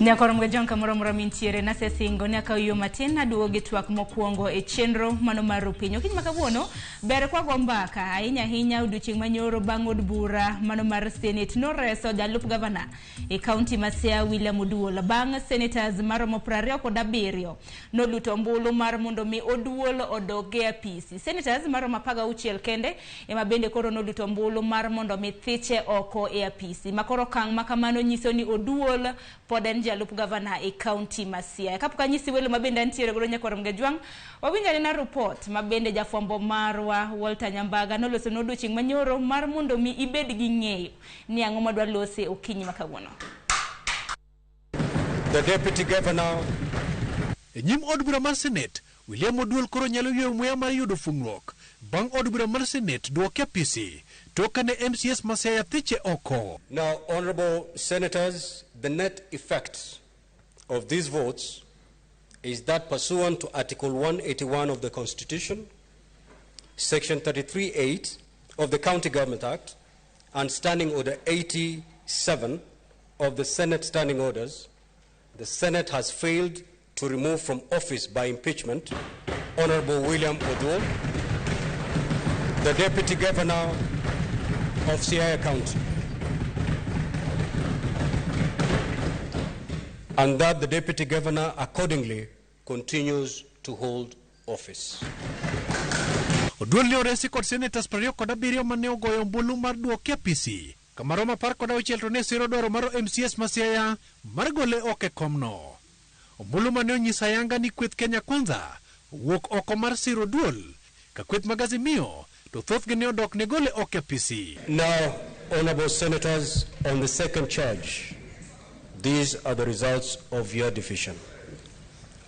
Nyakoro Mgajong kamoro amora mintiere nasesingo ni akaw yo matin aduogo gi twak mokwongo e chenro mano mar Rupiny. Okinyi ma kawuono ber kwago mbaka ahinya ahinya odiochieng' manyoro bang' od bura mano mar Senate noreso jalup gavana e kaunti ma Siaya William Oduol bang' senators maromo 27 noluto ombulu mar mondo mi Oduol odog e apisi. Senators maromo 16 kende ema bende koro noluto ombulu mar mondo mi thiche oko e apisi. Ma koro okang' ma kamano nyiso ni Oduol pod en jalup gavana e kaunti ma Siaya. Kapok anyisi welo ma bende antiere godo nyakwar Mgajwang', wawinj anena rupot ma bende jafwambo marwa Walter Nyambaga noloso ne odiochieng' manyoro mar mondo mi ibed gi ng'eyo ni ang'o madwa lose okinyi ma kawuono. The Deputy Governor. E nyim od bura mar Senate, William Oduol koro nyalo yweyo muya mar yudo fung'ruok bang' od bura mar Senate duoke apisi tok kane MCAs ma Siaya thiche oko. Now, honorable senators, the net effect of these votes is that pursuant to Article 181 of the Constitution, Section 33(8) of the County Government Act, and Standing Order 87 of the Senate Standing Orders, the Senate has failed to remove from office by impeachment Honorable William Oduol, the Deputy Governor of Siaya County, and that the Deputy Governor accordingly continues to hold office. Oduol ne oresi kod senators 27 mane ogoyo ombulu mar duoke apisi kamaromo 16 to ne siro dwaro mar MCAs ma Siaya mar gole oko e komno. Ombulu mane onyiso ayanga ni kweth Kenya Kwanza owuok oko mar siro Oduol ka kweth mag Azimio to thothgi ne odok ne gole oko e apisi. Now, honorable senators, on the second charge, these are the results of your division.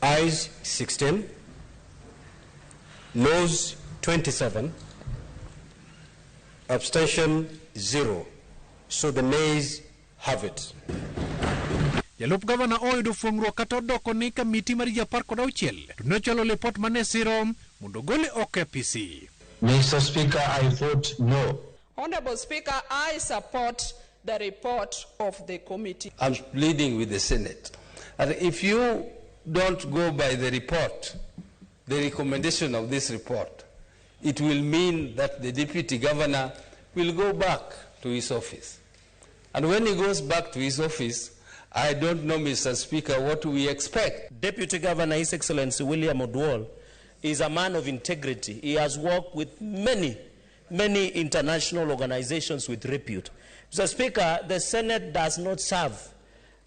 Ayes 16, noes 27, abstention 0. So the nays have it. Jalup gavana oyudo fuong'ruok kata odoko ni kamiti mar ji 16 to ne ochwalo lipot mane siro mondo ogole oko e apisi. Mr. Speaker, I vote no. Honorable Speaker, I support the report of the committee. I'm pleading with the Senate that if you don't go by the report, the recommendation of this report, it will mean that the Deputy Governor will go back to his office. And when he goes back to his office, I don't know, Mr. Speaker, what we expect. Deputy Governor, His Excellency William Oduol, is a man of integrity. He has worked with many, many international organizations with repute. Mr. Speaker, the Senate does not serve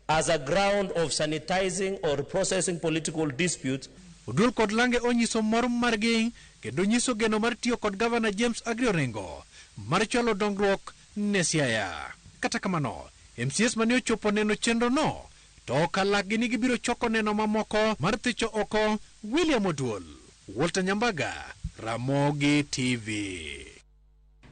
as a ground of sanitizing or processing political disputes. Oduol kod Lange onyiso mor margi kendo nyiso geno mar tiyo kod Gavana James Agri Orengo mar chwalo dongruok ne Siaya. Kata kamano, MCAs mane ochopo neno chenro no to okalakgi ni gibiro choko neno mamoko mar thicho oko William Oduol. Walter Nyambaga, Ramogi TV.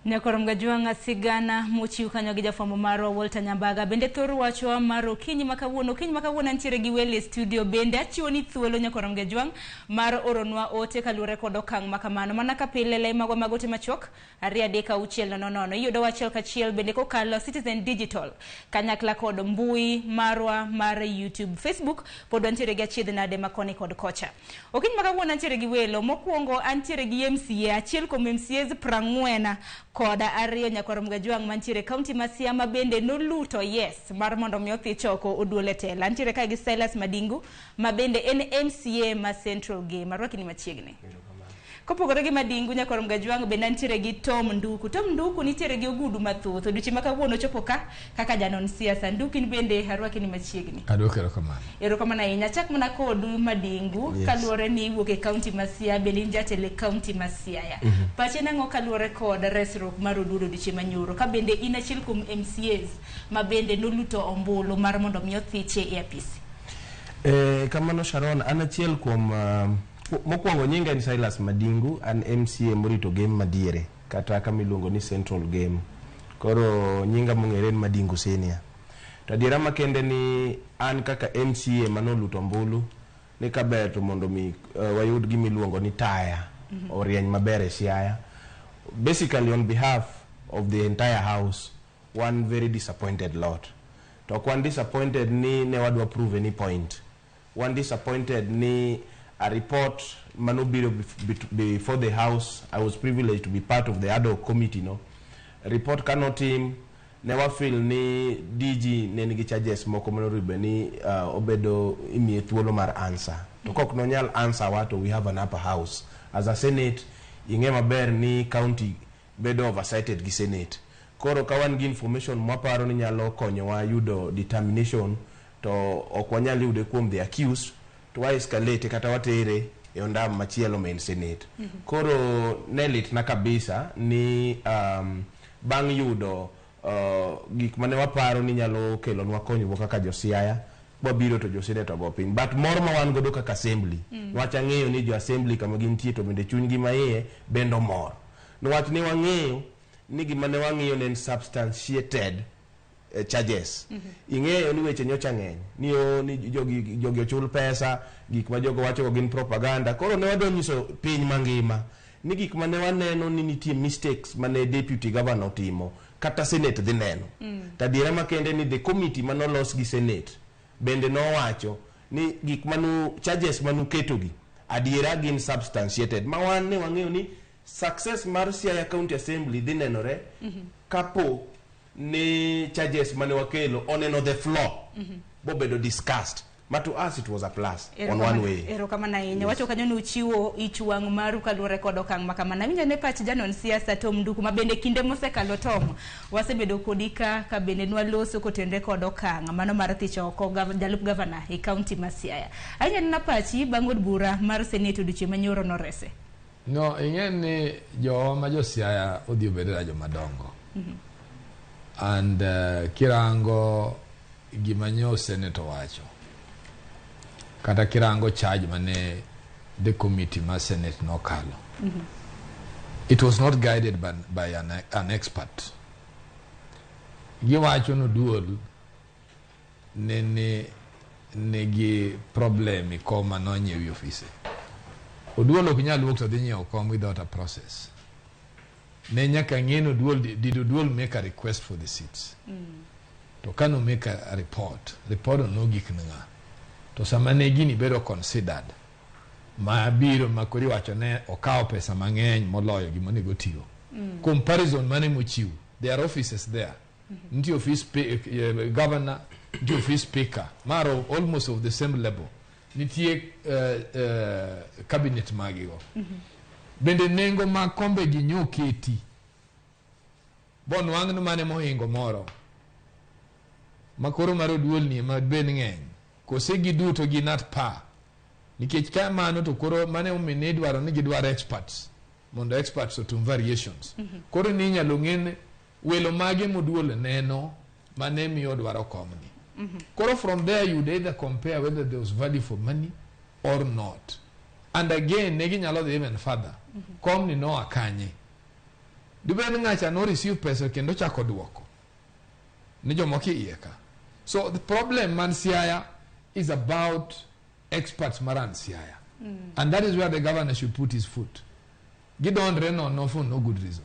Nyakoro Mgajwang' sigana mochiw kanyo gi jafwambo marwa Walter Nyambaga. Bende thor wachwa mar okinyi ma kawuono. Okinyi ma kawuono antiere gi welo e studio. Bende achiwo ni thuolo Nyakoro Mgajwang' mar oronwa ote kaluwore kod okang' ma kamano. Mana ka pile lai magwa mag ote machuok 2 3 6 0 0. Iyudowa achiel kachiel bende kokalo Citizen Digital kanyakla kod mbui marwa mar YouTube, Facebook pod wantiere gi achiedh nade ma koni kod kocha. Okinyi ma kawuono antiere gi welo. Mokwongo antiere gi MCA, achiel kuom MCAs 42 Nyakwar Mgajwang' mantiere e kaunti ma Siaya ma bende noluto yes mar mondo mi othich oko Oduol e telo. Antiere kae gi Silas Madingu ma bende en MCA ma Central Game. Arwaki ni machiegni. Kopogore gi Madingu Nyakwar Mgajwang' bende antiere gi Tom Nduku. Tom Nduku nitiere gi ogudu mathoth. Odiochieng' ma kawuono ochopo ka kaka janon siasa. Nduku in bende arwaki ni machiegni. Aduoko erokamano. Erokamano ahinya. Achak mana kodu Madingu, Yes. kaluwore ni iwuok e kaunti ma Siaya bende in jatelo e kaunti ma Siaya. Pache nang'o kaluwore kod resruok mar Oduol odiochieng' manyoro ka bende in achiel kuom MCAs ma bende noluto ombulu mar mondo mi othiche e apisi? Kamano Sharon, an achiel kuom mokwongo nyinga en Silas Madingu, an MCA morito game madiere kata kama iluongo ni Central Game. Koro nyinga mong'ere en Madingu Senior. To adiera makende ni an kaka MCA manoluto ombulu ni kaber to mondo mi wayud gima iluongo ni taya orieny maber e Siaya. Basically on behalf of the entire house, one very disappointed lot. To ok wan disappointed ni ne wadwa prove any point. Wan disappointed ni a report manobiro before the house, I was privileged to be part of the ad hoc committee no. Report kanotim, ne wafeel ni DG ne nigi charges moko monego bed ni obedo imiye thuolo mar answer. To kok nonyal answer wa to we have an upper house. As a Senate, ing'e maber ni county bedo oversighted gi Senate. Koro ka wan gi information mwaparo ni nyalo konyowa yudo determination to ok wanyal yude kuom the accused to wa escalate kata watere e ondam machielo ma en Senate. Koro ne litna kabisa ni bang' yudo gik mane waparo ni nyalo kelonwa konyruok kaka jo Siaya wabiro to jo Senate ogo piny. But mor ma wan godo kaka assembly, niwach ang'eyo ni jo assembly kama gintie to bende chunygi maiye bende omor. Niwach ne wang'eyo ni gima ne wang'iyo ne en substantiated charges. Ing'eyo ni weche nyocha ng'eny ni o ni jogi ochul pesa, gik ma jogo wacho gin propaganda. Koro ne wadwa nyiso piny mangima ni gik mane waneno ni nitie mistakes mane deputy governor otimo kata Senate dhi neno. To adiera makende ni the committee manolos gi Senate bende nowacho ni gik manu charges manuketogi adiera gin substantiated ma wan ne wang'eyo ni success mar Siaya County Assembly dhi nenore kapo ni charges mane wakelo oneno the floor bobedo discussed ma to us it was a plus on one way. Erokamano ahinya. Wacho kanyo ni uchiwo ich wang' maru kaluwore kod okang' ma kamano. Awinjo ne pach janon siasa Tom Nduku ma bende kinde mosekalo Tom wasebedo kodi ka bende nwaloso kotenre kod okang' mano mar thicho oko jalup gavana e kaunti ma Siaya. Awinjo na pachi bang' od bura mar Senate odiochieng' manyoro norese. No, ing'e ni jowa ma jo Siaya odhi obed joma dongo. And kirango gima nyo Senate owacho kata kirango charge mane the committee ma Senate nokalo, it was not guided by an expert. Giwacho ni Oduol ne nigi problem e kom manonyiew e ofise. Oduol ok nyal wuok to dhi nyiewo kom without a process. Ne nyaka ng'e ni Oduol did Oduol make a request for the seats? To ka no make a report, report no nogik ne ng'a? To sama ne gini bedo considered, ma biro ma koro iwacho ne okawo pesa mang'eny moloyo gima onego otigo. Comparison mane mochiw? There are offices there. Nitie office governor, nitie office speaker, maro almost of the same level. Nitie cabinet magigo. Bende nengo mag kombe gi nyoketi. Bonwang' ni mane mohingo moro. Makoro mar Oduol ni ema ben ng'eny. Kose giduto gin at par. Nikech ka mano to koro mane omiyo ne idwaro ni gidwaro experts. Mondo experts otum variations. Koro ni inyalo ng'e ni welo mage moduol neno mane miyo dwaro komni. Koro from there you'd either compare whether there was value for money or not. And again, ne ginyalo dhi even further. Komni noa kanye. Dibed ni ng'acha no receive pesa kendo chako duoko ni jomoko iye ka. So the problem man Siaya is about experts maran Siaya. And that is where the governor should put his foot. Gidondre nono for no good reason.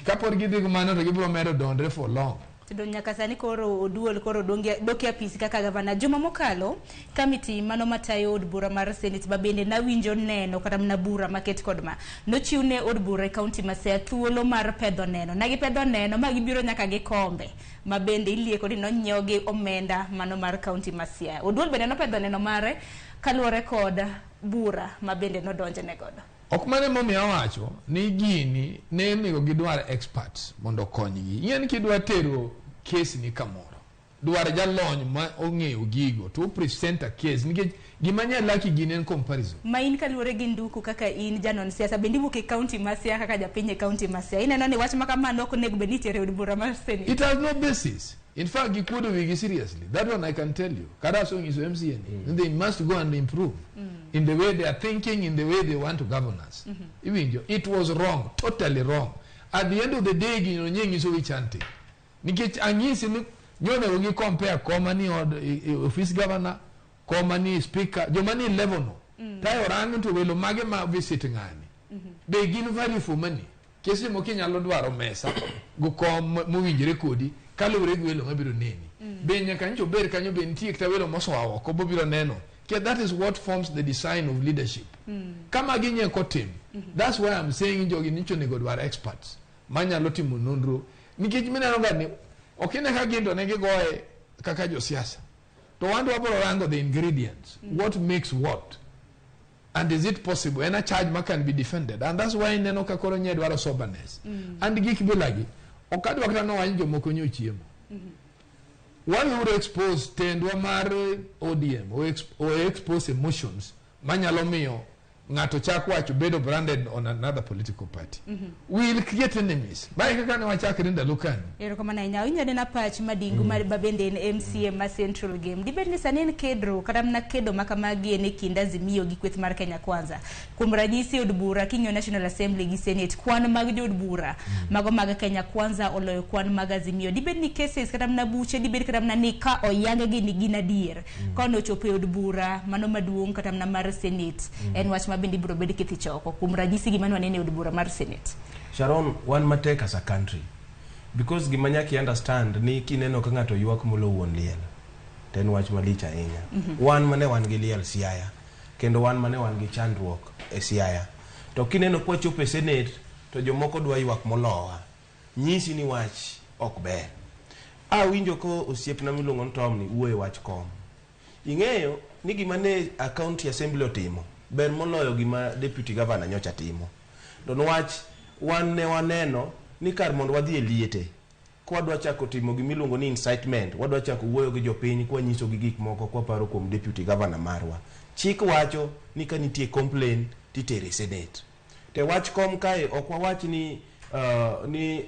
Kapod gidhi gi mano to gibiro medo dondre for long. To nyaka sani koro Oduol koro dok e apisi kaka gavana. Juma mokalo, kamiti mano matayo od bura mar Senate ma bende nawinjo neno kata mana bura maket kod ma nochiw ne od bura e kaunti ma Siaya thuolo mar pedho neno. Na gipedho neno ma gibiro nyaka gi kombe ma bende ilieko ni nonyiew gi omenda mano mar kaunti ma Siaya. Oduol bende nopedho neno mare kaluwore kod bura ma bende nodonjne godo. Ok mano emomiyo awacho ni gini ne onego gidwar experts mondo okonygi. Ing'e ni kidwa tero case ni kamoro, dwar jalony ma ong'eyo gigo to present a case nikech gima nyalaki gini en comparison. Ma in kaluwore gi Nduku kaka in janon siasa bende iwuok e kaunti ma Siaya kaka japiny e kaunti ma Siaya ineno ni wach ma kamano ok onego bed ni itere e od bura mar Senate. It has no basis. In fact, gikuodo wigi seriously. That one I can tell you. Kata asenyiso MCA ni, they must go and improve in the way they are thinking, in the way they want to govern us. Iwinjo, it was wrong, totally wrong. At the end of the day, gino nye nyiso wich hunting. Nikech anyisi ni nyonego gi compare koma ni od office governor, koma ni speaker, joma ni level no. Tayo rang to welo mage ma visit ng'ani. Be gin value for money. Kese moko inyalo dwaro mesa go kom mowinjore kodi. Kaluwore gi welo mabiro neni. Be nyaka nyocha obed kanyo, be nitie kata welo mosoa oko bobiro neno. Kia that is what forms the design of leadership. Kama ginye kotim. That's why I'm saying jogi nyocha onego dwar experts manyalo timo nonro. Nikech mineno ga ni ok ine ka gin to ne gigoye kaka josiasa. To wan to wabiro rango the ingredients. What makes what? And is it possible? En a charge ma can be defended. And that's why ineno ka koro nye dwaro soberness. And gik bilagi, ok adwa kata nowach ni jomoko nyo chiemo. Waweuru expose tendwa mar ODM, o expose emotions manyalo miyo ng'ato chak wacho bedo branded on another political party. We will create enemies. Mae kaka ne wachakre ndalo kani. Erokamano ahinya. Awinjo anena pach Madingu mar ma bende en MCA ma Central Game. Dibed ni sani en kedro kata mana kedo ma kamagi en e kind Azimio gi kweth mar Kenya Kwanza. Kuom ranyisi od bura king'iyo National Assembly gi Senate, kwan mag jood bura mago mag Kenya Kwanza oloyo kwan mag Azimio. Dibed ni cases kata mana buche dibed kata mana ni ka oyang gi ni gin adier. Ka ochopo e od bura mano maduong' kata mana mar Senate en wach ma bende ibiro bed kithi choko. Kuom ranyisi gima ne waneno e od bura mar Senate. Sharon, wan matek as a country. Because gima nyaka i understand ni kineno ka ng'ato ywak molo wuon liel, to en wach malich ahinya. Wan mane wan gi liel Siaya, kendo wan mane wan gi chandruok e Siaya. To kineno kwachopo e Senate, to jomoko dwa ywak molowa. Nyisi ni wach ok ber. Awinjo ko osiepna miluongo ni Tom ni wuoyo e wach kom. Ing'eyo ni gima ne a county assembly otimo ber moloyo gima deputy governor nyocha timo. To niwach wan ne waneno ni kar mondo wadhi e liete kwadwa chako timo gimiluongo ni incitement, wadwa chako wuoyo gi jopiny kwanyisogi gik moko kwaparo kuom deputy governor marwa. Chik wacho ni ka nitie complaint titere e senate. Te wach kom kae ok wawach ni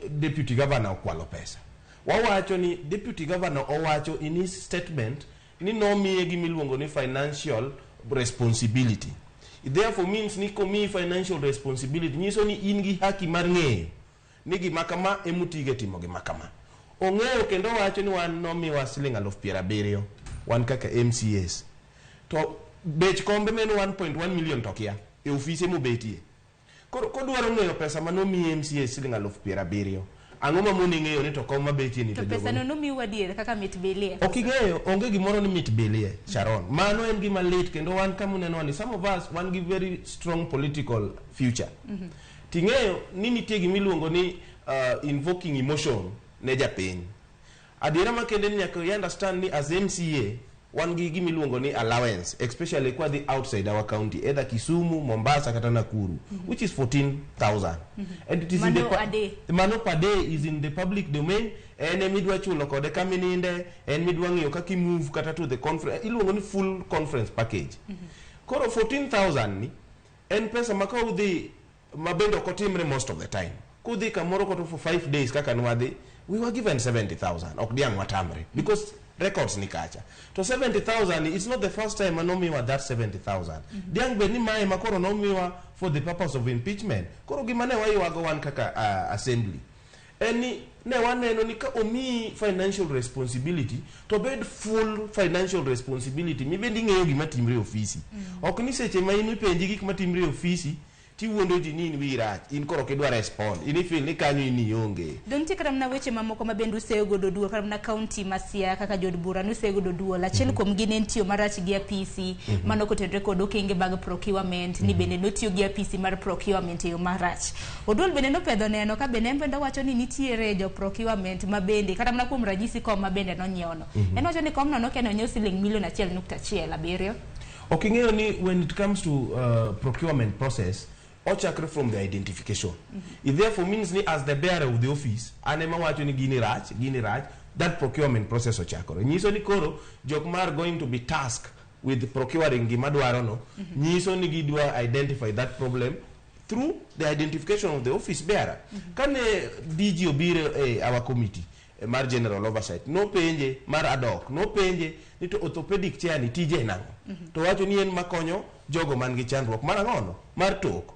deputy governor okwalo pesa. Wawacho ni deputy governor owacho in his statement ni nomiye gimiluongo ni financial responsibility. It therefore means ni komiyi financial responsibility nyiso ni in gi haki mar ng'eyo ni gima kama emotige timo gima kama. Ong'eyo kendo wacho ni wan nomiwa siling 70,000 wan kaka MCAs. To bech kombe men 1.1 million to kia e ofise mobetie. Koro kodwaro ng'eyo pesa manomiyi MCA siling 70,000, ang'o mamone ng'eyo ni to kom mabetie ni To to pesa jogo no nomiu adier kaka mit bilie. Ok ing'eyo, onge gimoro ni mit bilie, Sharon. Mano en gima lit kendo wan kama uneno ni some of us wan gi very strong political future. Ting'eyo ni nitie gimiluongo ni invoking emotion ne japiny. Adiera makende ni nyaka i understand ni as MCA wan gi gimiluongo ni allowance, especially kwa dhi outside our county, either Kisumu, Mombasa kata Nakuru, which is 14,000. And it is in the Mano a day. Mano per day is in the public domain. En emidwa chulo kode kamininde, en midwa ng'iyo kaka i-move kata to the conference, iluongo ni full conference package. Koro 14,000 ni en pesa ma ka udhi ma bende ok otimre most of the time. Kudhi kamoro kata for 5 days kaka nwadhi, we were given 70,000. Ok diang' watamre because records ni kacha. To 70,000 it's not the first time manomiwa that 70,000. Diang' bed ni mae ma koro nomiwa for the purpose of impeachment. Koro gima ne waywago wan kaka assembly en ni ne waneno ni ka omiyi financial responsibility to bed full financial responsibility mibende ing'eyo gima timre e ofisi. Ok ni seche ma in ipenji gik matimre e ofisi tiwuondo ji ni in wiyi rach, in koro ok idwa respond, in ifeel ni kanyo in ionge. Do nitie kata mana weche mamoko ma bende useyo godo duol kata mana county ma Siaya kaka jood bura nuseyo godo duol. Achiel kuom gi ne en tiyo marach gi apisi mano kotenore kod okenge mag procurement ni bende notiyo gi apisi mar procurement e yo marach. Oduol bende nopedho neno ka bende en bende owacho ni nitiere jo procurement ma bende kata mana kuom ranyisi kom ma bende nonyiewo no. En wacho ni komno nokia ni onyiew siling milion 1.17. Ok ing'eyo ni when it comes to procurement process ochakre from the identification. It therefore means ni as the bearer of the office an ema wacho ni gini rach, gini rach, that procurement process ochakore. Nyiso ni koro jok ma are going to be tasked with procuring gima dwaro no, nyiso ni gidwa identify that problem through the identification of the office bearer. Kane DG obiro e our committee mar general oversight, nopenje mar ad hoc, nopenje ni to orthopedic chair ni tije en ang'o? To wacho ni en makonyo jogo man gi chandruok mar ang'ono? Mar tok.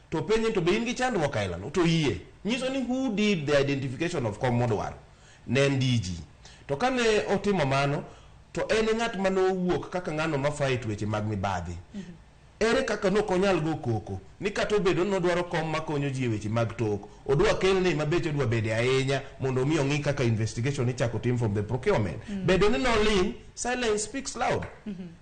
To penje to be in gi chandruok aila no? To yie. Nyiso ni who did the identification of kom modwaro? Ne en DG. To kane otimo mano, to en e ng'at mane owuok kaka ng'ano ma fight weche mag mibadhi. Ere kaka nok onyal go koko? Ni kata obedo ni nodwaro kom makonyo ji e weche mag tok, odwa kelne ma beche odwa bede ahinya mondo mi ong'i kaka investigation ichako tim from the procurement. Bedo ni noling, silence speaks loud.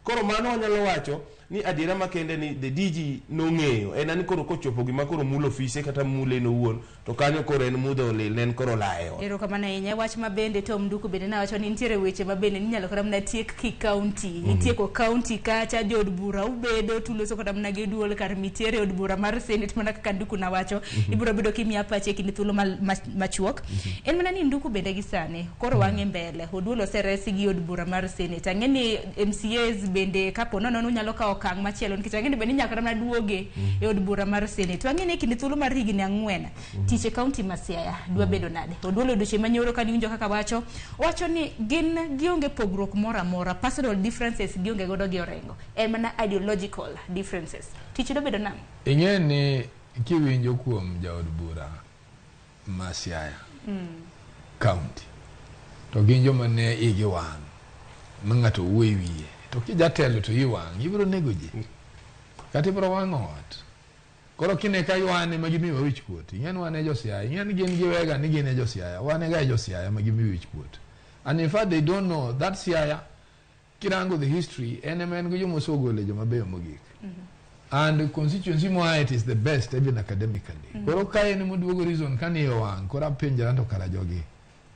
Koro mano wanyalo wacho ni adiera makende ni the DG nong'eyo en ani koro kochopo gima koro mulo ofise kata mule en owuon to kanyo koro en mudho olil ne en koro olaye ot. Erokamano ahinya. Wach ma bende Tom Nduku bende nawacho ni nitiere weche ma bende ninyalo kata mana tiek ki county. Itieko county kacha jood bura ubedo tuloso kata mana gi duol kar mitiere od bura mar Senate mana kaka Nduku nawacho. Ibiro bedo kimiya pachi e kinde thuolo machuok. En mana ni Nduku bende gi sani koro wang'e mbele. Oduol oseresi gi od bura mar Senate. Ang'e ni MCAs bende kapo nono unyalo kawo okang' machielo nikech ang'e ni bende inyalo kata mana duoge e od bura mar Senate. To ang'e ni e kinde thuolo mar higni 4 tich e county ma Siaya dwa bedo nade? Oduol odiochieng' manyoro kane iwinjo kaka wacho, owacho ni gin gionge pogruok moro amora, personal differences gionge godo gi Orengo, en mana ideological differences. Tich dwa bedo nang'o? Ing'e ni kiwinjo kuom jaod bura ma Siaya County to gin joma ne igi wang' ma ng'ato wuoyo e wiye to kijatelo to iyi wang' ibiro nego ji kata ibiro wang'o ot. Koro kine ka wan ema gimiyowa wich kuot, ing'e ni wan e jo Siaya, ing'e ni gin giwega ni gin e jo Siaya, wan e ga e jo Siaya ma gimiyo wich kuot. And in fact they don't know that Siaya kirango the history en ema en gi joma osegolo joma beyo mogik. And constituency moaye it is the best even academically. Koro ka en emoduogo reason ka ni owang' koro apenjra to kara jogi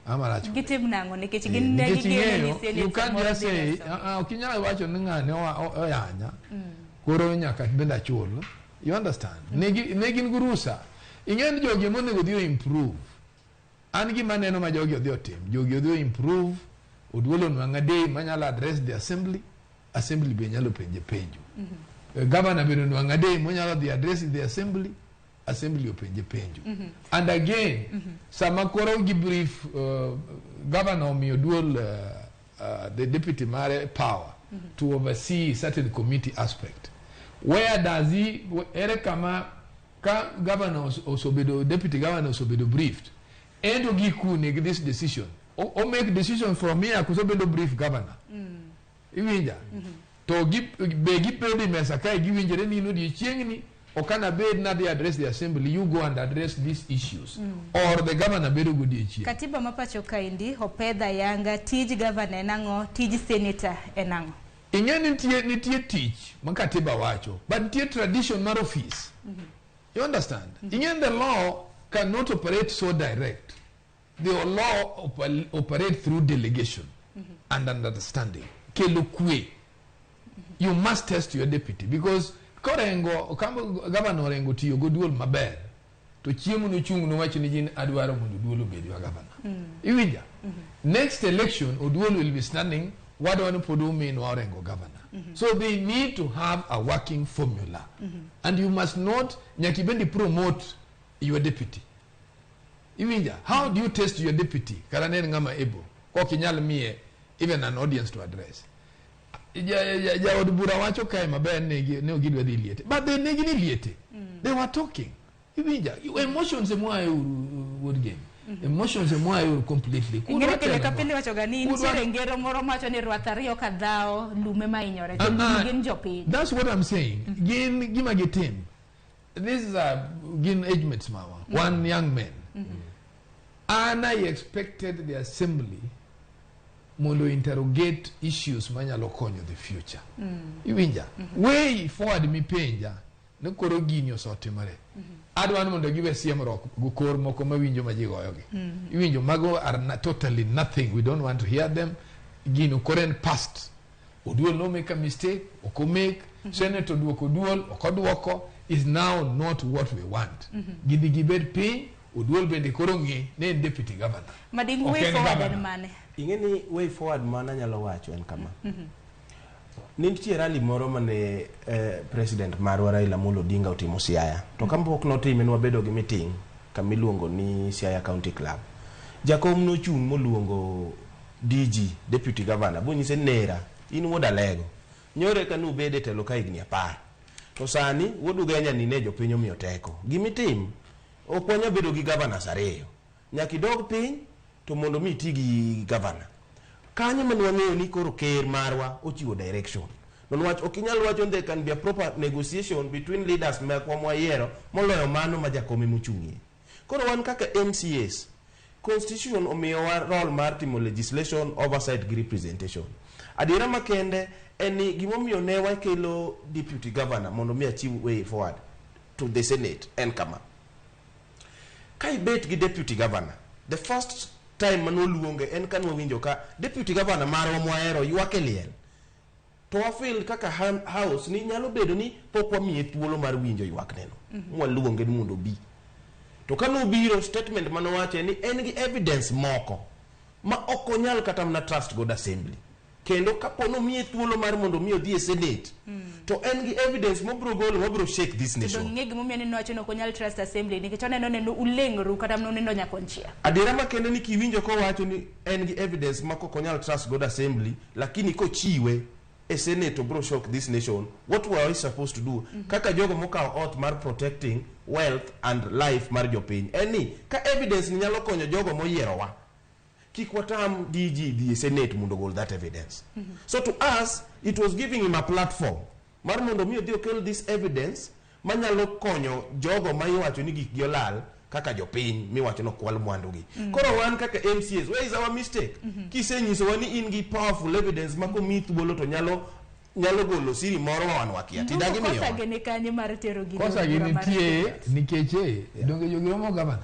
ama rach. Gitim nang'o nikech gin ne Nikech gigeno ni ing'eyo, Senate you can't samoro just dhi say, reso. Ok inyal wacho ni ng'ane oyanya, koro nyaka bende achul. You understand? Ne gin gi rusa. Ing'e ni jogi ema onego odhi o improve. An gima aneno ma jogi odhi otim, jogi odhi o improve, Oduol onwang'a day manyalo address the assembly, assembly be nyalo penje penjo. Governor bende onwang'a day monyalo dhi address the assembly, assembly openje penjo. And again, sama koro gi brief governor omiyo Oduol the deputy mare power to oversee certain committee aspect. Where does he, ere kama ka governor osebedo, deputy governor osebedo briefed, ento gi kune gi this decision. O make decision from here koso bedo brief governor. Iwinja? To gi, be gibedo e mesa kae giwinjore ni in odiochieng'ni ok anabed nadhi address the assembly, you go and address these issues. Or the governor bedo godiochieng'. Katiba ma pacho kaendi opedha yanga tij governor en ang'o, tij senator en ang'o? Ing'e ni nitie tich ma katiba wacho, but nitie tradition mar office. You understand? Ing'e the law cannot operate so direct. The law operate through delegation and understanding. Kelo kwe. You must test your deputy because korengo, kama governor Orengo tiyo goduol maber, to chiemo nochung' nowacho ni jin adwaro mondo Oduol obed wa governor. Iwinja? Next election, Oduol will be standing, wadwa ni pod uminwa Orengo governor. So they need to have a working formula. And you must not, nyaka ibendi promote your deputy. Iwinja? How do you test your deputy? Kata ne en ng'ama able. Kok inyal miye even an audience to address. Jaod bura wacho kae maber ne gidwa dhi liete. But they ne gini liete. They were talking. Iwinja? Emotions emwaye uru wuod game. Emotions emwaye uru completely. Ing'e pile ka pile wacho ga ni nitiere ngero moro mawacho ni rwath ariyo ka dhawo lume ma hinyore to gin jopiny. That's what I'm saying. Gin gima gitim. This is a gin age mates mawa. One young man. And I expected the assembly mondo interrogate issues manyalo konyo the future. Iwinja? Way forward mipenja ni koro gini osetimore. Adwa ni mondo giwe siemruok go kor moko mawinjo ma ji goyogi. Iwinjo mago are totally nothing. We don't want to hear them. Gino koro en past. Oduol no make a mistake, ok omake, Senate oduoko Oduol, ok oduoko, is now not what we want. Gidhi gibed piny, Oduol bende koro ng'e ne en deputy governor. Mading Ok way en forward governor. en mane? Ing'e ni way forward mana anyalo wacho en kama. Ne nitie rally moro mane president marwa Raila Amolo Odinga otimo Siaya. To kapok notime ne wabedo gi meeting kama iluongo ni Siaya County Club. Jakom nochung' moluongo DG, Deputy Governor, bonyise nera, in wuod Alego. Nyore ka nubede e telo ka higni 10. To sani wuod Ugenya ni ne jopiny omiyo teko. Gimitim, ok wanyal bedo gi governors ariyo. Nyaka idog piny to mondo mi iti gi governor. Kanyo mane wang'eyo ni koro ker marwa ochiwo direction. Niwach ok inyal wacho ni there can be a proper negotiation between leaders mekwa mwayiero moloyo mano ma jakom emochung'ie. Koro wan kaka MCAs, constitution omiyowa role mar timo legislation, oversight gi representation. Adiera makende en ni gimomiyo ne wakelo deputy governor mondo mi achiw way forward to the Senate en kama. Ka ibet gi deputy governor, the first time manoluonge en ka nwawinjo ka deputy governor marwa mwahero ywak e liel. To wafeel kaka house ni nyalo bedo ni pok wamiye thuolo mar winjo ywakneno. Mwaluonge ni mondo obi. To ka nobiro, statement manowacho en ni en gi evidence moko ma ok onyal kata mana trust god assembly. Kendo kapo nomiye thuolo mar mondo mi odhi e Senate, to en gi evidence mobiro golo mabiro shake this To nation. dong' ing'e gimomiyo ne nowacho ni ok onyal trust assembly nikech oneno neno uleng'ru kata mana unindo nyakonchiel. Adiera makende ni kiwinjo kowacho ni en gi evidence ma ok onyal trust god assembly, lakini kochiwe e Senate to bro shock this nation. What were we supposed to do? Kaka jogo mokawo oath mar protecting wealth and life mar jopiny. En ni ka evidence ni nyalo konyo jogo moyierowa, kik watam DG dhi e Senate mondo ogol that evidence. So to us, it was giving him a platform mar mondo mi odhi okel this evidence manyalo konyo jogo ma iwacho ni gikgi olal kaka jopiny miwacho ni okwal mwandugi. Koro wan kaka MCAs, where is our mistake? Kisenyisowa ni in gi powerful evidence ma komiyi thuolo to nyalo golo siri moro ma wan wakia. Tidagi Ndugu, kosa miyowa. gi ni kanye mar tero gini Kosa e gi bura mar nitie Senate? nikech donge jogi romo gavana.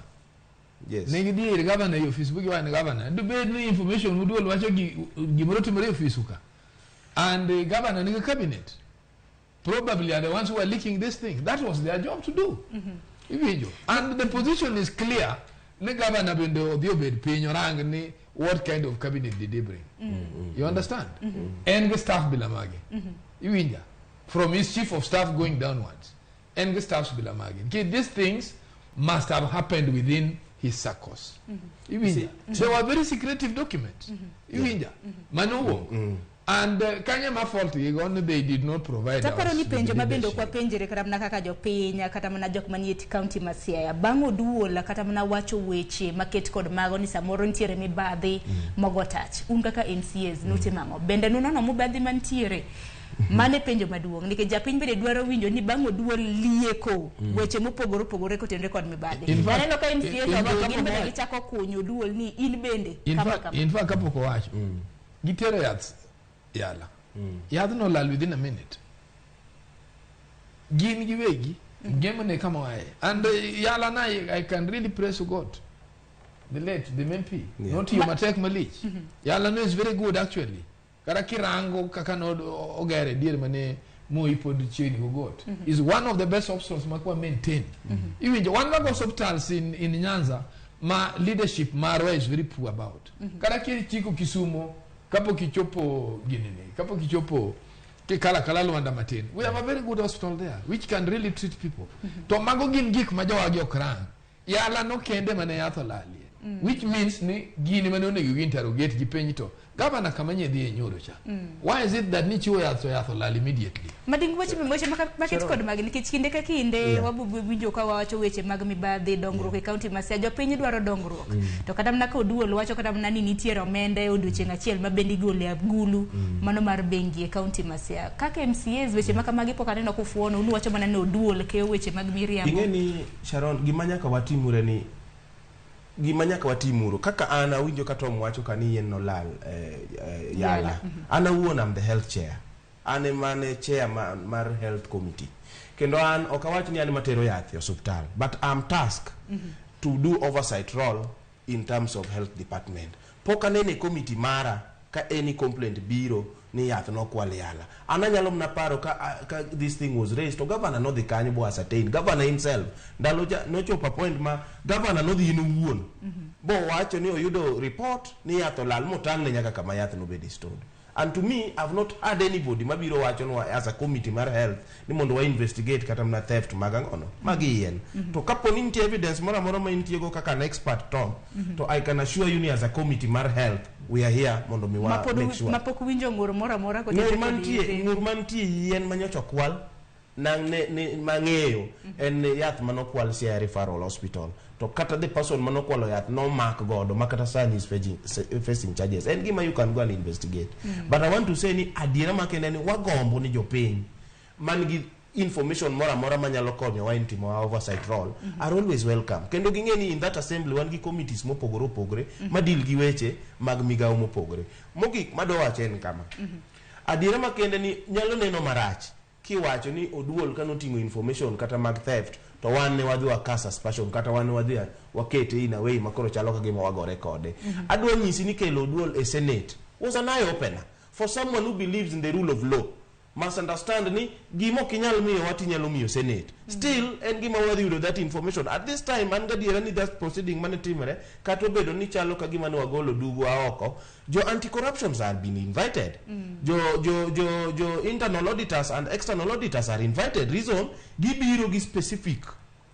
Ne gidhi ir gavana e ofis bu giwacho ni gavana dobed ni information muduol wacho gimoro timore e ofisu ka and governor nigi cabinet probably are the ones who are leaking this thing. That was their job to do. Iwinjo? And the position is clear ni governor bende odhi obed piny orang ni what kind of cabinet did he bring. You understand? En gi staff bila mage. Iwinja? From his chief of staff going downwards, en gi staffs bila mage. Nikech these things must have happened within his circles. Iwinja? They were very secretive documents. Iwinja? Mano wuok. And kanye ma fault gigo ni they did not provide Taparo us ni with penjo ma bende ok leadership. wapenjre kata mana kaka jopiny, kata mana jok manie kaunti ma Siaya bang' Oduol kata mana wacho weche maket kod mago ni samoro nitiere mibadhi mogo tach, un kaka MCAs nutimo ang'o? Bende nunono mibadhi mantiere? Mano e penjo maduong' nikech japiny bende dwaro winjo ni bang' Oduol lieko weche mopogore opogore kotenore kod mibadhi. Aneno ka MCAs In ogo fact, gin bende gichako kunyo Oduol ni in bende In kama fact, kama. in fact kapok owacho, gitero yath yala, yadhno olal within a minute. Gin giwegi gemone kama oaye. And yala na I can really praise God, the late the MP notiyo matek malich. Yala no is very good actually. Kata kirango kaka no ogere diere mane Moi pod chiegni go got is one of the best hospitals makwa maintain. Iwinjo, wan wago hospitals in Nyanza ma leadership marwa is very poor about. Kata kichiko Kisumo kapok ichopo ginini, kapok ichopo kikala kala Luanda matin, we have a very good hospital there which can really treat people. To mago gin gik ma jowagi ok rang. Yala no kende mane yath olalie, which means ni gini mane onego gi interrogate gi penj to gavana kama nye dhi e nyoro cha, why is it that nichiwo yath to yath olal immediately? Mading weche maket kod magi nikech kinde ka kinde wabowinjo ka wawacho weche mag mibadhi, dongruok e kaunti ma Siaya, jopiny dwaro dongruok. To kata mana ka Oduol wacho kata mana ni nitiere omenda e odiochieng' achiel ma bende igolo e agulu mano mar bengi e kaunti ma Siaya. Kaka MCAs, weche ma kamagi pok aneno kufuono, un wacho mana ni Oduol keyo weche mag miriambo. Ing'e ni Sharon, gima nyaka watimure ni gima nyaka watimuru kaka an awinjo ka Tom wacho ka ni yien nolal yala. Yala. An awuon am the health chair. An ema ne chair mar health committee. Kendo an ok awach ni an ema tero yath e osuptal, but I'm tasked to do oversight role in terms of health department. Pok aneno e committee mara ka any complaint biro ni yath nokwal yala. An anyalo mana paro ka this thing was raised to governor nodhi kanyo bo ascertain. Governor himself ndalo cha nochopo a point ma governor nodhi in owuon bo wacho ni oyudo report ni yath olal motang'ne nyaka kama yath nobede stored. And to me, I've not heard anybody mabiro wachonwa as a committee mar health ni mondo wa investigate kata mana theft mag ang'ono mag yien. To kapo ni nitie evidence moro amora ma intiego kaka an expert Tom, to I can assure you ni as a committee mar health we are here mondo mi wa Mapod make sure. mapok winjo ng'ur moro amora kotenore Ng'ur kod mantie yedhe. Ng'ur mantie yien manyocha okwal. nang ne, ne mang'eyo en yath manokwal Siaya Referral Hospital, to kata the person manokwalo yath nomak godo ma kata sani is facing charges. En gima you can go and investigate. But I want to say ni adiera makende ni wagombo ni jopiny man gi information moro amora manyalo konyowa in timo our oversight role are always welcome. Kendo ging'e ni in that assembly wan gi committees mopogore opogore ma deal gi weche mag migawo mopogore. Mogik madwa wacho en kama: adiera makende ni nyalo neno marach kiwacho ni Oduol kanoting'o information kata mag theft, to wan ne wadhi waka suspicion, kata wan ne wadhi wakete in a way makoro chalo ka gima wagore kode. Adwa nyisi ni kelo Oduol e Senate was an eye opener for someone who believes in the rule of law. Must understand ni gima ok inyal miyowa tinyalo miyo Senate. Still en gima wadhi yudo that information at this time. An gadiera ni that proceeding mane timore, kata obedo ni chalo ka gima ne wagolo dugwa oko, jo anti corruptions are been invited, jo internal auditors and external auditors are invited. Reason, gibiro gi specific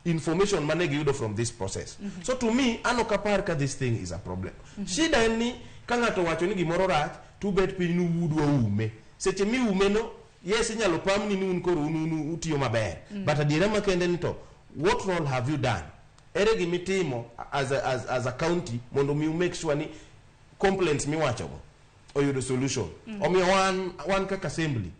information mane giyudo from this process. So to me, an ok apar ka this thing is a problem. Shida en ni ka ng'ato wacho ni gimoro rach, to ubet piny nuudwa ume. Seche miume no, yes, inyalo pamni ni un koro un utiyo maber, but adiera makende ni to what role have you done? Ere gimitimo as a county mondo mi make sure ni complaints miwachogo oyudo solution? Omiyo wan kaka assembly,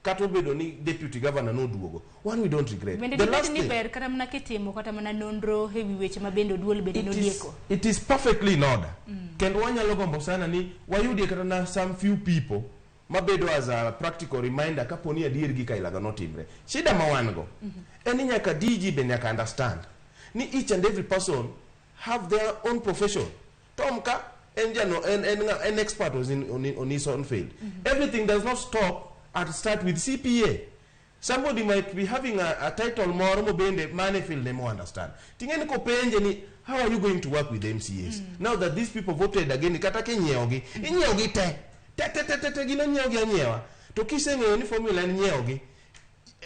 kata obedo ni deputy governor noduogo, wan we don't regret. Bende The dibed last ni thing, ber kata mana kitimo kata mana nonro e wi weche ma bende Oduol bende it is, nolieko? It is perfectly in order. Kendo wanyalo gombo sana ni wayudie kata na some few people mabedo as a practical reminder kapo ni adier gi kailago notimre. Shida ma wan go en ni nyaka DG be nyaka understand ni each and every person have their own profession. Tom ka en jano en expert was in, on his own field. Everything does not stop and start with CPA. Somebody might be having a title moro mobende mane field ne mo understand. Ting'eni kopenje ni how are you going to work with the MCAs now that these people voted again? Kata kinyiewogi, inyiewogi te te te te te te, gin onyiewogi anyiewa. To kiseng'eyo ni formula en nyiewogi,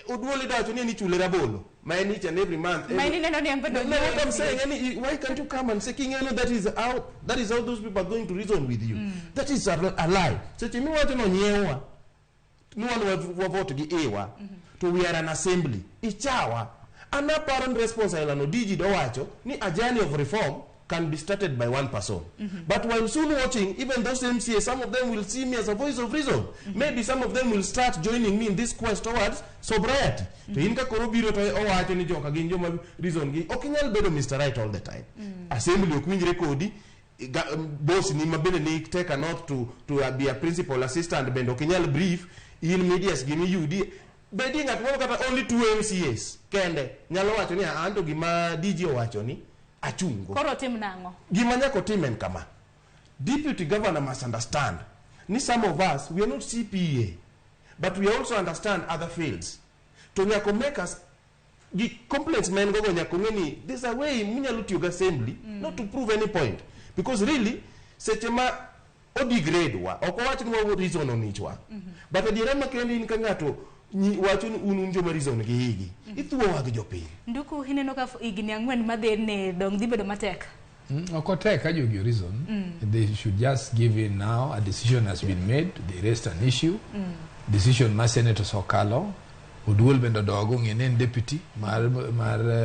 Oduol idawacho ni en ichule rabolo ma en each and every month. Ma en ineno ni en bende No, what I'm onyiewe. saying, why can't you come and say, King, that is how those people are going to reason with you. That is a lie. Seche miwacho no nyiewa, ni wan wa vote gi iwa, to we are an assembly. Ichawa. An apparent response ailano DG dowacho ni a journey of reform can be started by one person. But while soon watching, even those MCA, some of them will see me as a voice of reason. Maybe some of them will start joining me in this quest towards sobriety. To in ka koro biro to owacho ni joka gin joma reason gi, ok inyal bedo Mr. Right all the time. Assembly ok winjre kodi, boss ni ma bende ni take an oath to be a principal assistant bende ok inyal brief in medias gimiyudi bedi ng'at moro kata only two MCAs kende nyalo wacho ni anto gima DG owacho ni achungo. Koro tim nang'o? Gima nyaka otim en kama: deputy governor must understand ni some of us, we are not CPA, but we also understand other fields. To nyaka make us gi complaints ma en gogo, nyaka ong'e ni there's a way munyalo tiyo gi assembly not to prove any point, because really seche ma odegrade wa, ok owach ni wa reason onichwa, but adiera makende in ka ng'ato wacho ni un joma reason gi higi ithuowa gi jopiny. Nduku, ineno ka higni 4 madhi ni dong' dhi bedo matek. Ok otek ka jogi reason. They should just give in now. A decision has been made. They raised an issue. Decision ma Senate osokalo. Oduol bende odogo ong'e ni en deputy mar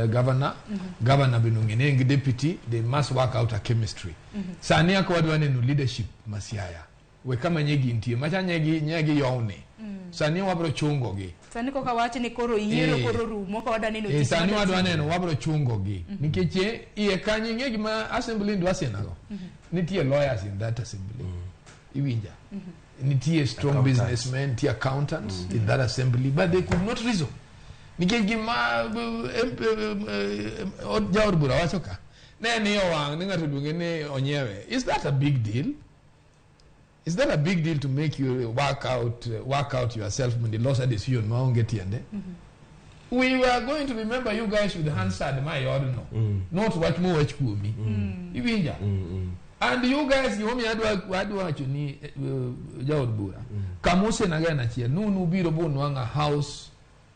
governor. Governor bende ong'e ni en gi deputy. They must work out a chemistry. Sani aka wadwa neno leadership ma Siaya. We kama nyegi nitie. Macha nyegi yowni. Sani wabro chungo gi. Sani koka wach ni koro yiero koro rumo ka wadwa neno tich sani madwa wadwa timo. Neno wabro chungo gi nikech iye kanyo ing'e gima assembly dwa sinago. Nitie lawyers in that assembly, iwinja? Nitie strong Accountants. businessmen, nitie accountants in that assembly, but they could not reason nikech gima jaod bura wacho ka ne ni owang' ni ng'ato oluonge ni onyiewe. Is that a big deal? Is that a big deal to make you work out yourself mondo ilos a decision maonge tiende? We were going to remember you guys with Hansard ma iodno, not wach mowach kuomi, iwinja? And you guys, gimomiyo adwa wacho ni jaod bura kama en achiel nunubiro bunwang'o a house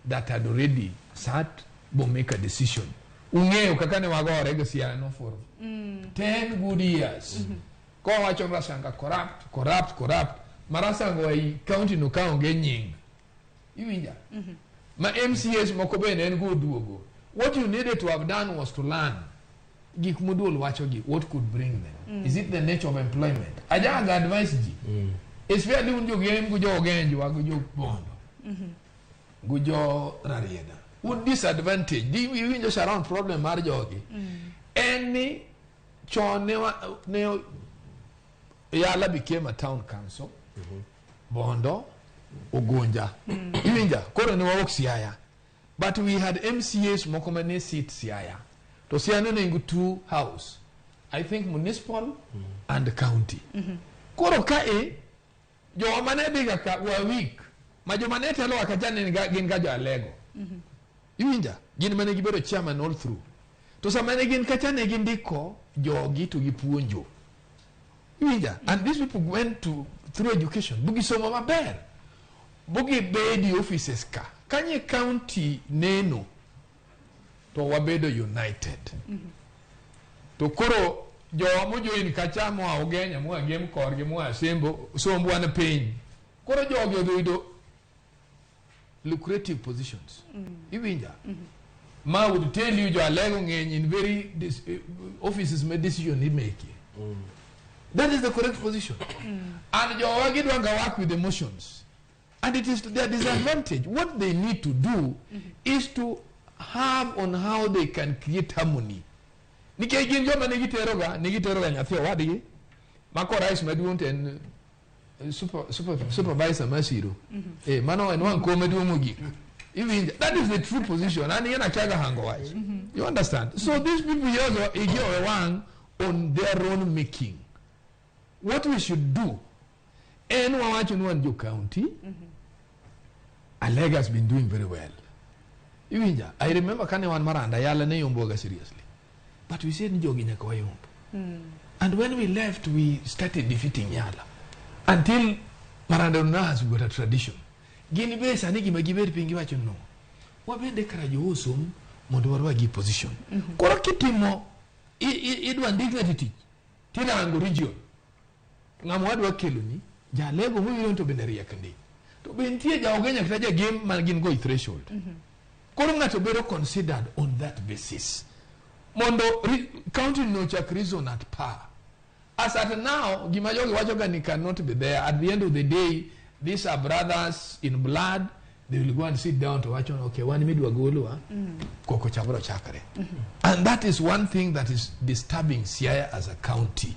that had already sat bo make a decision. Ung'eyo kaka ne wagore gi Siaya for 10 good years kowacho Rasanga corrupt, corrupt, corrupt. Marasanga ei county no kaonge nying, iwinja? Ma MCAs moko be ne en go oduogo. What you needed to have done was to learn gik moduol wacho gi, what could bring them. Is it the nature of employment? Ajaga advice ji. Especially un jogem go jo Ogenjwa go jo Bondo. Go jo Rarieda. Un disadvantage. Di iwinjo Sharon problem mar jogi. En ni chon ne, ne Yala became a town council. Bondo, Ugunja. Iwinja, koro ne wawuok Siaya. But we had MCAs moko mane sit Siaya. To Siaya ne nigi two house. I think municipal and county. Koro kae, jowa mane dhiga ka were weak. Ma joma ne telowa kacha ne gin ga jo Alego. Iwinja, gin mane gibedo chairman all through. To sama ne gin kacha ne gindiko jogi to gipuonjo. Iwinja, and these people went to through education. Bugisomo maber. Bugibedi offices ka. Kanye county neno to wabedo united. To koro jowa mojoin kacha moa Ugenya, moa Gem korgi, moa Sembo, somb wan piny. Koro jogi odhi yudo lucrative positions. Iwinja? Ma would tell you jo Alego ng'eny in very offices ma decision imake. That is the correct position. And jowa gidwa ga work with emotions. And it is to their disadvantage. What they need to do is to have on how they can create harmony. Nikech gin joma ne giteroga, ne giteroga nyathi owadgi, ma korais maduong' to en supervisor mar siro. Mano en wang' kom maduong' mogik. Iwinjo? That is the true position. An iyena kiaga hango wach. You understand? So these people yogo igi owe wang' on their own making. What we should do, en wawacho ni wan jo county, Alega has been doing very well. Iwinja? I remember kane wan Maranda, Yala ne yomboga seriously. But we said ni jogi nyaka wayomb. And when we left, we started defeating Yala. Until Maranda now has got a tradition. Gin be sani gima gibet piny giwacho no. Wabende kara jo osom mondo warwagi position. Koro kitimo idwa ndik ng'ato tich tirango region. Ng'ama wadwa kelo ni jalego mowiro to bende riek ndi. To be nitie ja Ugenya kata ja Gem man gin go e threshold. Koro ng'ato bedo considered on that basis. Mondo county no chak reason at par. As at now, gima jogi wacho ga ni cannot be there. At the end of the day, these are brothers in blood. They will go and sit down to watch on, okay, wan midwa golwa, koko chabro chakre. And that is one thing that is disturbing Siaya as a county.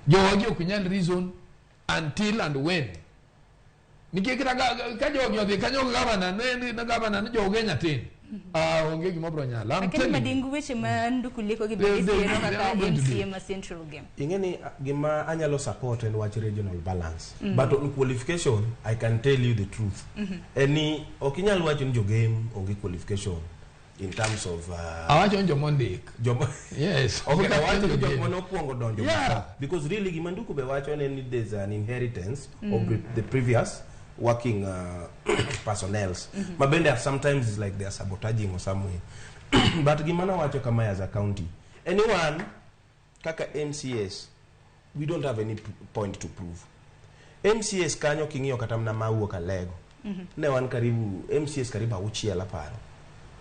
Jogi ok nyal reason until and when. Nikech kata ka jogi odhi kanyo gavana ne ne gavana ni jo Ugenya tin. Ah, onge gima biro nyalo. I'm Lakini telling you. Madingu weche ma Nduku gi bende They siero are kaka not going to do MCA it. ma Central Game. Ing'e ni gima anyalo support en wach regional balance. But on qualification, I can tell you the truth. En ni ok inyal wacho ni jogem onge qualification in terms of Awacho ni joma ondik. joma Yes. Okay, awacho ni jok Jogem. mane okuongo donjo Yeah. because really gima Nduku be wacho en ni there's an inheritance of the previous working personnels ma bende sometimes is like they are sabotaging or some way. But gima nawacho kamae as a county, anyone kaka MCAs, we don't have any point to prove. MCAs kanyo king'iyo kata mana mawuok Alego, ne wan karibu MCAs karibu auchiel aparo.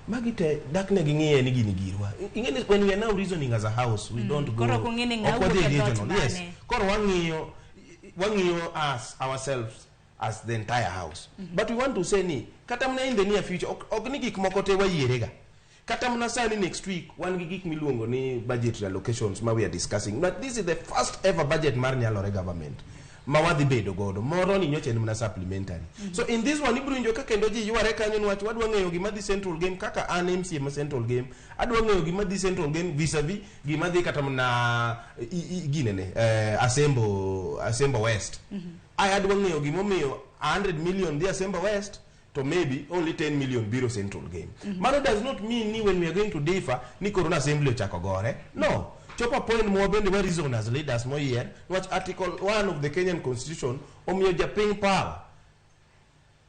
Magi te dak ne ging'iye ni gini girwa. Ing'e ni when we are now reasoning as a house, we don't go Koro ok ong'e ni ng'a ok wadhi wuok e dhoot regional. Yes. mane. Koro wang'iyo us ourselves as the entire house. But we want to say ni kata mana in the near future ok ni gik moko te wayierega. Kata mana sani next week wan gi gik miluongo ni budget reallocations ma we are discussing. But this is the first ever budget mar Nyalore government ma wadhi bedo godo. Moro ni nyocha en mana supplementary. So in this one ibiro winjo ka kendo ji yware kanyo niwach wadwa ng'eyo gima dhi Central Game kaka an MCA ma Central Game. Adwa ng'eyo gima dhi Central Game vis-a-vis gima dhi kata mana ginene Asembo West. Ai adwa ng'eyo gimomiyo 100 million dhi Asembo West to maybe only 10 million biro Central Game. Mano does not mean ni when we are going to differ ni Corona Assembly ochako gore. No. Chopo point ma wabende wa reason as leaders moyier niwach article 1 of the Kenyan Constitution omiyo japiny power,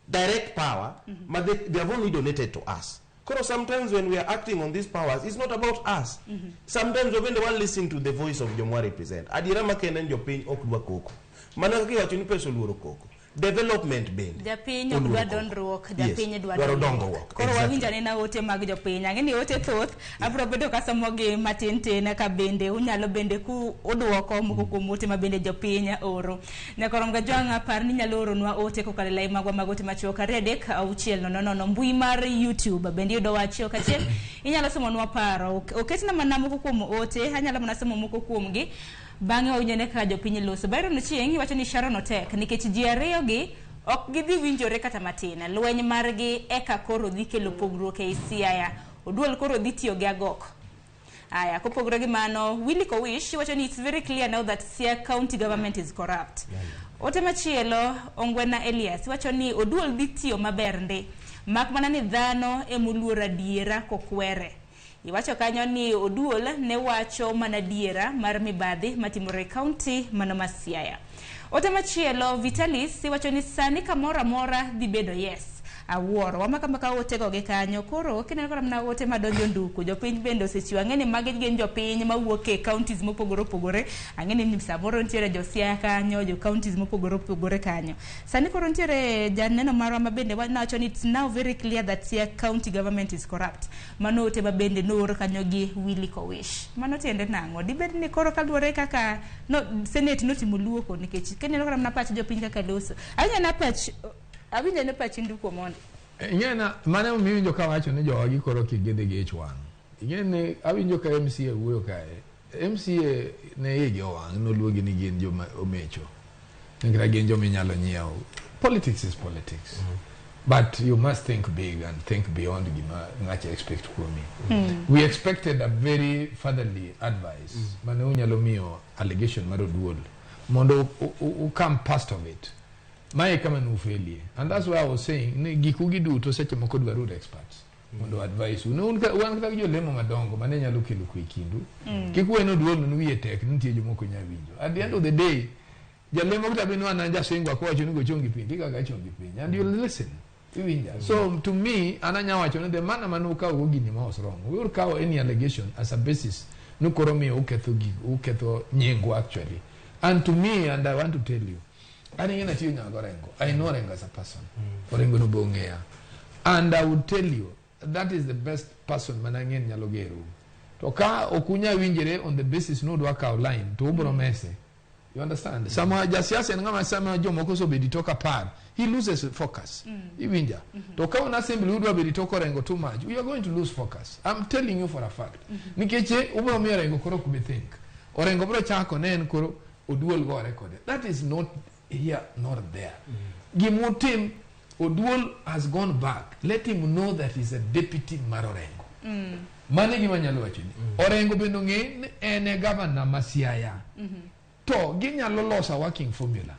direct power, ma they have only donated to us. Koro sometimes when we are acting on these powers, it's not about us. Sometimes wabende wa listen to the voice of jomwa represent. Adiera makende en jopiny ok dwa koko. Mana kaka iwacho ni pesa oluoro koko. Development bende. Japiny ok dwa dondruok, japiny dwa dwaro dongruok. Koro wawinjo anena ote mag jopiny. Ang'e ni ote thoth, abiro bedo kasomogi matin tin ka bende unyalo bende ku udwoko moko kuom ote ma bende jopiny oro. Nyakorom Gajwang' apar ni nyalo oronwa ote kokalo e lai magwa mag ote machuok 2 3 6 0 0 mbui mar YouTube bende yudo wach kachiel inyalo somonwa paro. Oketna mana moko kuom ote, anyalo mana somo moko kuomgi. Bang'e wawinjo ne kaka jopiny loso. Byron Ochieng' iwacho ni Sharon otek nikech ji ariyo gi ok gidhi winjore kata matin. Lweny margi eka koro dhi kelo pogruok ei Siaya. Oduol koro dhi tiyo gi agok. Aya, kopogore gi mano, Willy Kowish wacho ni it's very clear now that Siaya county government is corrupt. Ote machielo, Ongwena Elias wacho ni Oduol dhi tiyo maber ndi. Mak mana ni dhano emoluor adiera kokwere. Iwacho kanyo ni Oduol ne wacho mana diera mar mibadhi matimore e kaunti mano ma Siaya. Ote machielo, Vitalis iwacho ni sani kamoro amora dhi bedo yes. Awuoro, wamaka maka otego gi kanyo. Koro kineno kata mana ote madonjo nduku, jopiny bende osechiwo. Ang'e ni magi gin jopiny mawuok e counties mopogore opogore. Ang'e ni samoro nitiere jo Siaya kanyo, jo counties mopogore opogore kanyo. Sani koro nitiere janeno marwa ma bende wacho ni it's now very clear that Siaya county government is corrupt. Mano ote ma bende noor kanyo gi Willy Kowish. Mano tiende nang'o? Dibed ni koro kaluwore kaka no, Senate notimo luoko nikech kineno kata mana pach jopiny kaka loso. Awinjo na pach awinjo ne pachi nduko mondi. Ing'e mano emomiyo iwinjo kawacho ni jowagi koro kik gidhi gi ich wang'. Ing'e ni awinjo ka MCA wuoyo kae. MCA ne igi owang' noluongi ni gin joma omecho. Kata gin joma inyalo nyiew. Politics is politics. But you must think big and think beyond gima ng'acha expect kuomi. We expected a very fatherly advice mane unyalo miyo allegation mar Oduol mondo u come past of it. Mae kama nufelie. And that's why I was saying ni giku gi duto seche moko dwaro experts mondo advise u. Ne un wan kata gi jolemo madongo mane nyalo kelo kwe e kindu. Kik uwe ni Oduol ni wiye tek nitie jomoko nyalo winjo. At the end of the day, jalemo kata bed ni wan an jasingwa kowacho ni go chongi piny, tikaga chongi piny. And you'll listen. Iwinja. So to me, an anya wacho ni the manner mane ukawo go gini ma was wrong. We will kawo any allegation as a basis ni koro miyo uketho gik, uketho nyingwa actually. And to me, and I want to tell you, an ing'e natiyo nyaka Orengo. I know Orengo as a person. Orengo no be ong'eya. And I would tell you, that is the best person mana ang'e ni nyalo gero. To ka ok unya winjre on the basis ni udwa kawo line, to ubro mese. You understand? Sama jasiasa en ng'ama sama jomoko osebedo tok 10, he loses focus. Iwinja? To ka un assembly udwa bedo tok Orengo too much, you are going to lose focus. I'm telling you for a fact. Nikech ubro miyo Orengo koro ok bi think. Orengo bro chako ne en koro Oduol gore kode. That is not here nor there. Gimutim, Oduol has gone back. Let him know that he's a deputy mar Orengo. Mano e gima anyalo wachoni. Orengo bende ong'e ni en e gavana ma Siaya. To ginyalo loso a working formula.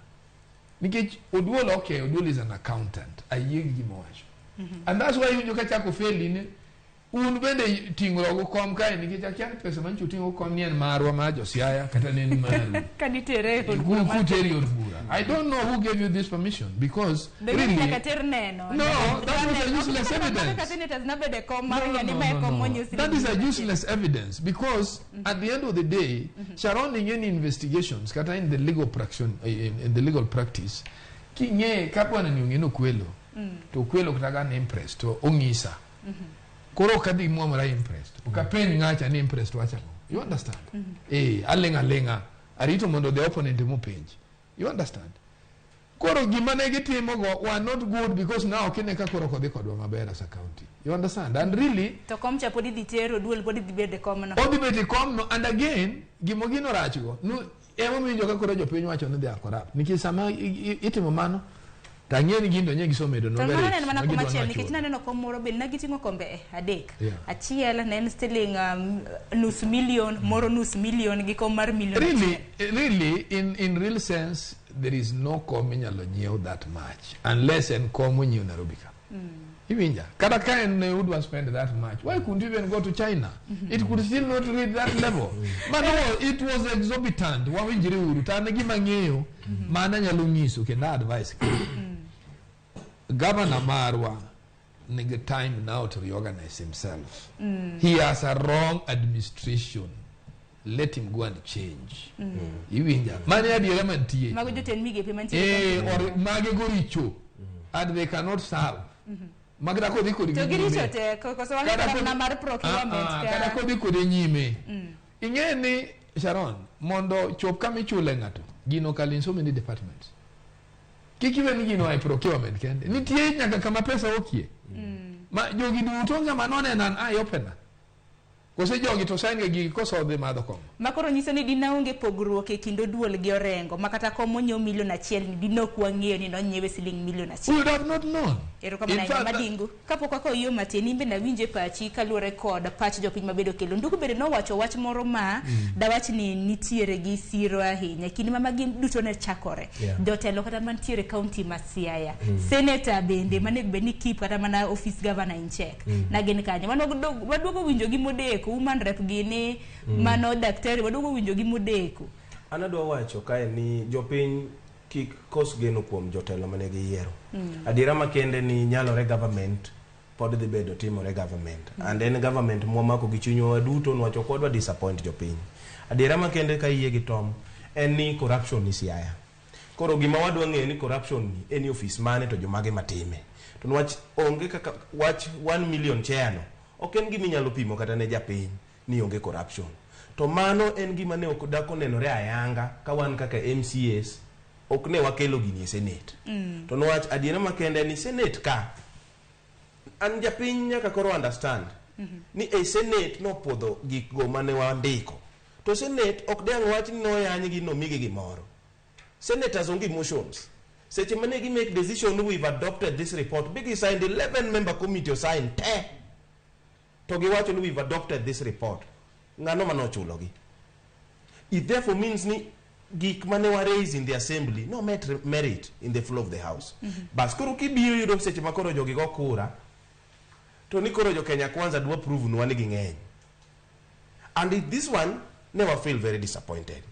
Nikech Oduol okay, Oduol is an accountant. Ayie gi gima owacho. And that's why iwinjo ka chako feli ni un bende ting'ruok kom kae nikech akia ni pesa manyicho uting'o kom ni en marwa mar jo Siaya kata ne en maru. Ka nitere e od bura mar Kuteri od bura. I don't know who gave you this permission because Really, really nyaka ter neno. No, that was a useless evidence. Kaka senators nabedo e kom mar No, ng'e ni no, mae no, kom no. monyis That is a useless evidence because at the end of the day, surrounding any investigations, kata in the legal practice, in the legal practice, king'e ka bwana ni ong'e ni okwelo, to okwelo kata ka an impressed, to ong'isa. Koro ok adhi muomora impressed. Ok apenj ng'acha ni impressed wacho ang'o. You understand? Eh, aling' aling'a. Arito mondo the opponent emopenj. You understand? Koro gima ne gitimo go were not good because now kine ka koro ok odhi kodwa maber as a county. You understand? And really, To kom cha pod idhi ter Oduol pod idhi bedo e komno. odhi bet e komno and again gimo gino rachgo nu emomiyo iwinjo ka koro jopiny wacho ni they are corrupt nikech sama itimo mano to ang'e ni gin to nye gisemedo To mano neno mana ma kom gidwa achiel nikech nwachul. naneno kom moro bende ne giting'o kombe 3. Yeah. Achiel ne en siling nus million, moro nus million gi kom mar million Really, achiel. really in real sense there is no kom inyalo nyiew that much unless en kom onyiew Nairobi ka. Iwinja? Kata ka en ne udwa spend that much, why couldn't you even go to China? It could still not reach that level. But no, it was exorbitant. Wawinjre uru. To an gima ang'eyo, mano anyalo nyiso kendo advice. Governor marwa nigi time now to reorganize himself. He has a wrong administration. Let him go and change. Iwinja? Mano e adiera mantie. Mago jotend migepe mantie. Eh, or mage go richo and they cannot serve. Magda kodhi kodgi To giricho nyime. te koso wang'e Kata kata kodhi- mana mar procurement Ah, ah, kata ka kodhi kode nyime. Ing'e ni Sharon, mondo chop kama ichule ng'ato, gino kalo in so many departments. Kik iwe ni gino oa e procurement kende. Nitie nyaka kama pesa okie. Ma jogi duto ng'ama noneno an eye opener. Kose jogi to sign ga gigi koso odhi madho kong'o. Ma koro nyiso ni dina onge pogruok e kind Oduol gi Orengo ma kata kom onyiew milion 1 ni dine ok wang'eyo ni nonyiewe siling milion 1. We would have not known. Erokamano In ahinya fact, Madingu. Kapok wakawo yo matin, in bende awinjo e pachi kaluwore kod pach jopiny mabedo kelo. Ndugu bende nowacho wach moro ma dawach ni nitiere gi siro ahinya. Kinde ma magi duto ne chakore. Jotelo kata mantiere kaunti ma Siaya. Senator bende manego bed ni keep kata mana office governor in check. Na gin kanyo. Mano waduogo winjo gi modeko, woman rep gini, mano daktari waduogo winjo gi modeko. An adwa wacho kae ni jopiny kik kos geno kuom jotelo mane giyiero. Adiera makende ni nyalore government pod dhi bedo timore government. And en government mwamako gi chunywa duto niwach ok wadwa disappoint jopiny. Adiera makende ka iyie gi Tom en ni corruption ni Siaya. Koro gima wadwa ng'eyo ni corruption ni en e ofis mane to jomage matime. To niwach onge kaka wach 1 million chair no ok en gima inyalo pimo kata ne japiny ni onge corruption. To mano en gima ne ok dak onenore ayanga ka wan kaka MCAs ok ne wakelo gini e Senate. To niwach adiera makende ni Senate ka an japiny nyaka koro understand ni e Senate nopuodho gik go mane wandiko. To Senate ok dang' wach ni noyanygi nomigi gimoro. Senators onge emotions. Seche mane gi make decision ni we've adopted this report, bi signed 11 member committee osign te. To giwacho ni we've adopted this report. Ng'ano manochulogi? It therefore means ni gik mane wa raise in the assembly no met merit in the floor of the house. Bas koro kibiro yudo seche ma koro jogi go kura to ni koro jo Kenya Kwanza dwa prove nwa ni ging'eny. And if this one never feel very disappointed.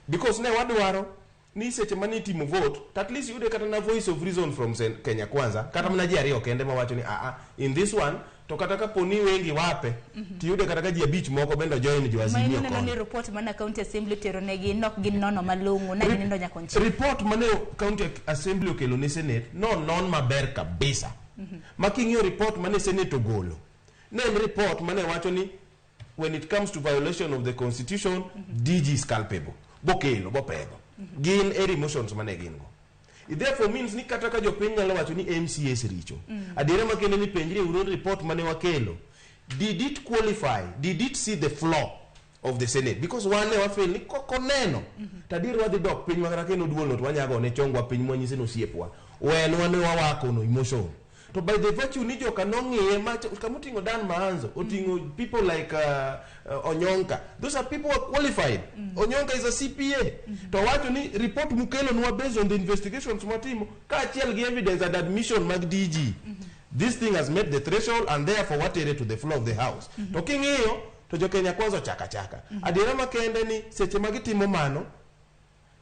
Because ne wadwaro ni seche mane itimo vote to at least yude kata na voice of reason from Kenya Kwanza kata mana ji ariyo kende mawacho ni aa in this one to kata kapo ni wengi wape tiyude kata ka ji abich moko bende join jo Ma Azimio ineno ni koni. report mana county assembly tero negi nok gin nono malong'o na ginindo nyakonchiel. Report mane county assembly okelo ne Senate no non maber kabisa. Ma king'iyo report mane Senate ogolo ne en report mane wacho ni when it comes to violation of the constitution, DG is culpable. Bokelo bopedho gin eri motions mane gin go. It therefore means ni kata ka jopiny nyalo wacho ni MCAs richo, adiera makende ni penjre uru report mane wakelo, did it qualify, did it see the floor of the Senate? Because wan ne wafeel ni kokoneno to adier wadhi dok piny makata kendo duolno to wanyago ne chongwa piny mwanyise ni osiepwa wenwa ne wawako no emotion. To by the virtue ni joka nong'iye ma kama oting'o Dan Maanzo, oting'o people like Onyonka, those are people who are qualified. Onyonka is a CPA. To wacho ni report mukelonwa based on the investigations mwatimo kaachiel gi evidence and admission mag DG, this thing has met the threshold and therefore watere to the floor of the house. To king'iyo to jo Kenya Kwanza ochaka chaka. Adiera makende ni seche ma gitimo mano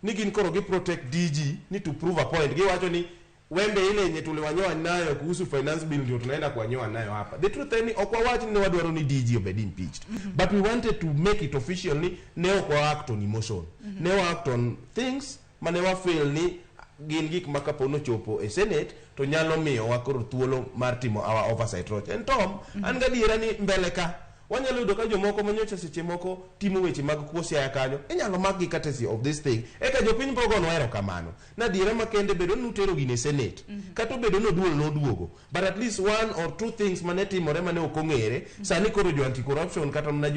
ni gin koro gi protect DG ni to prove a point. Giwacho ni wembe ile yenye tuliwanyoa nayo kuhusu finance bill ndio tunaenda kuwanyoa nayo hapa. The truth ni ok wawach ni wadwaro ni DG obed impeached, but we wanted to make it official ni ne ok wa act on emotion, ne wa act on things mane wa feel ni gin gik ma kapo nochopo e Senate to nyalo miyowa koro thuolo mar timo our oversight role. En Tom, an gadiera ni mbele ka wanyalo yudo ka jomoko manyocha seche moko timo weche mag kuo Siaya kanyo inyalo makgi courtesy of this thing, eka jopiny biro gonwa erokamano na adiera makende bedo ni utero gini e Senate, kata obedo ni oduol noduogo, but at least one or two things mane timore mane ok ong'ere sani koro jo anti corruption kata mana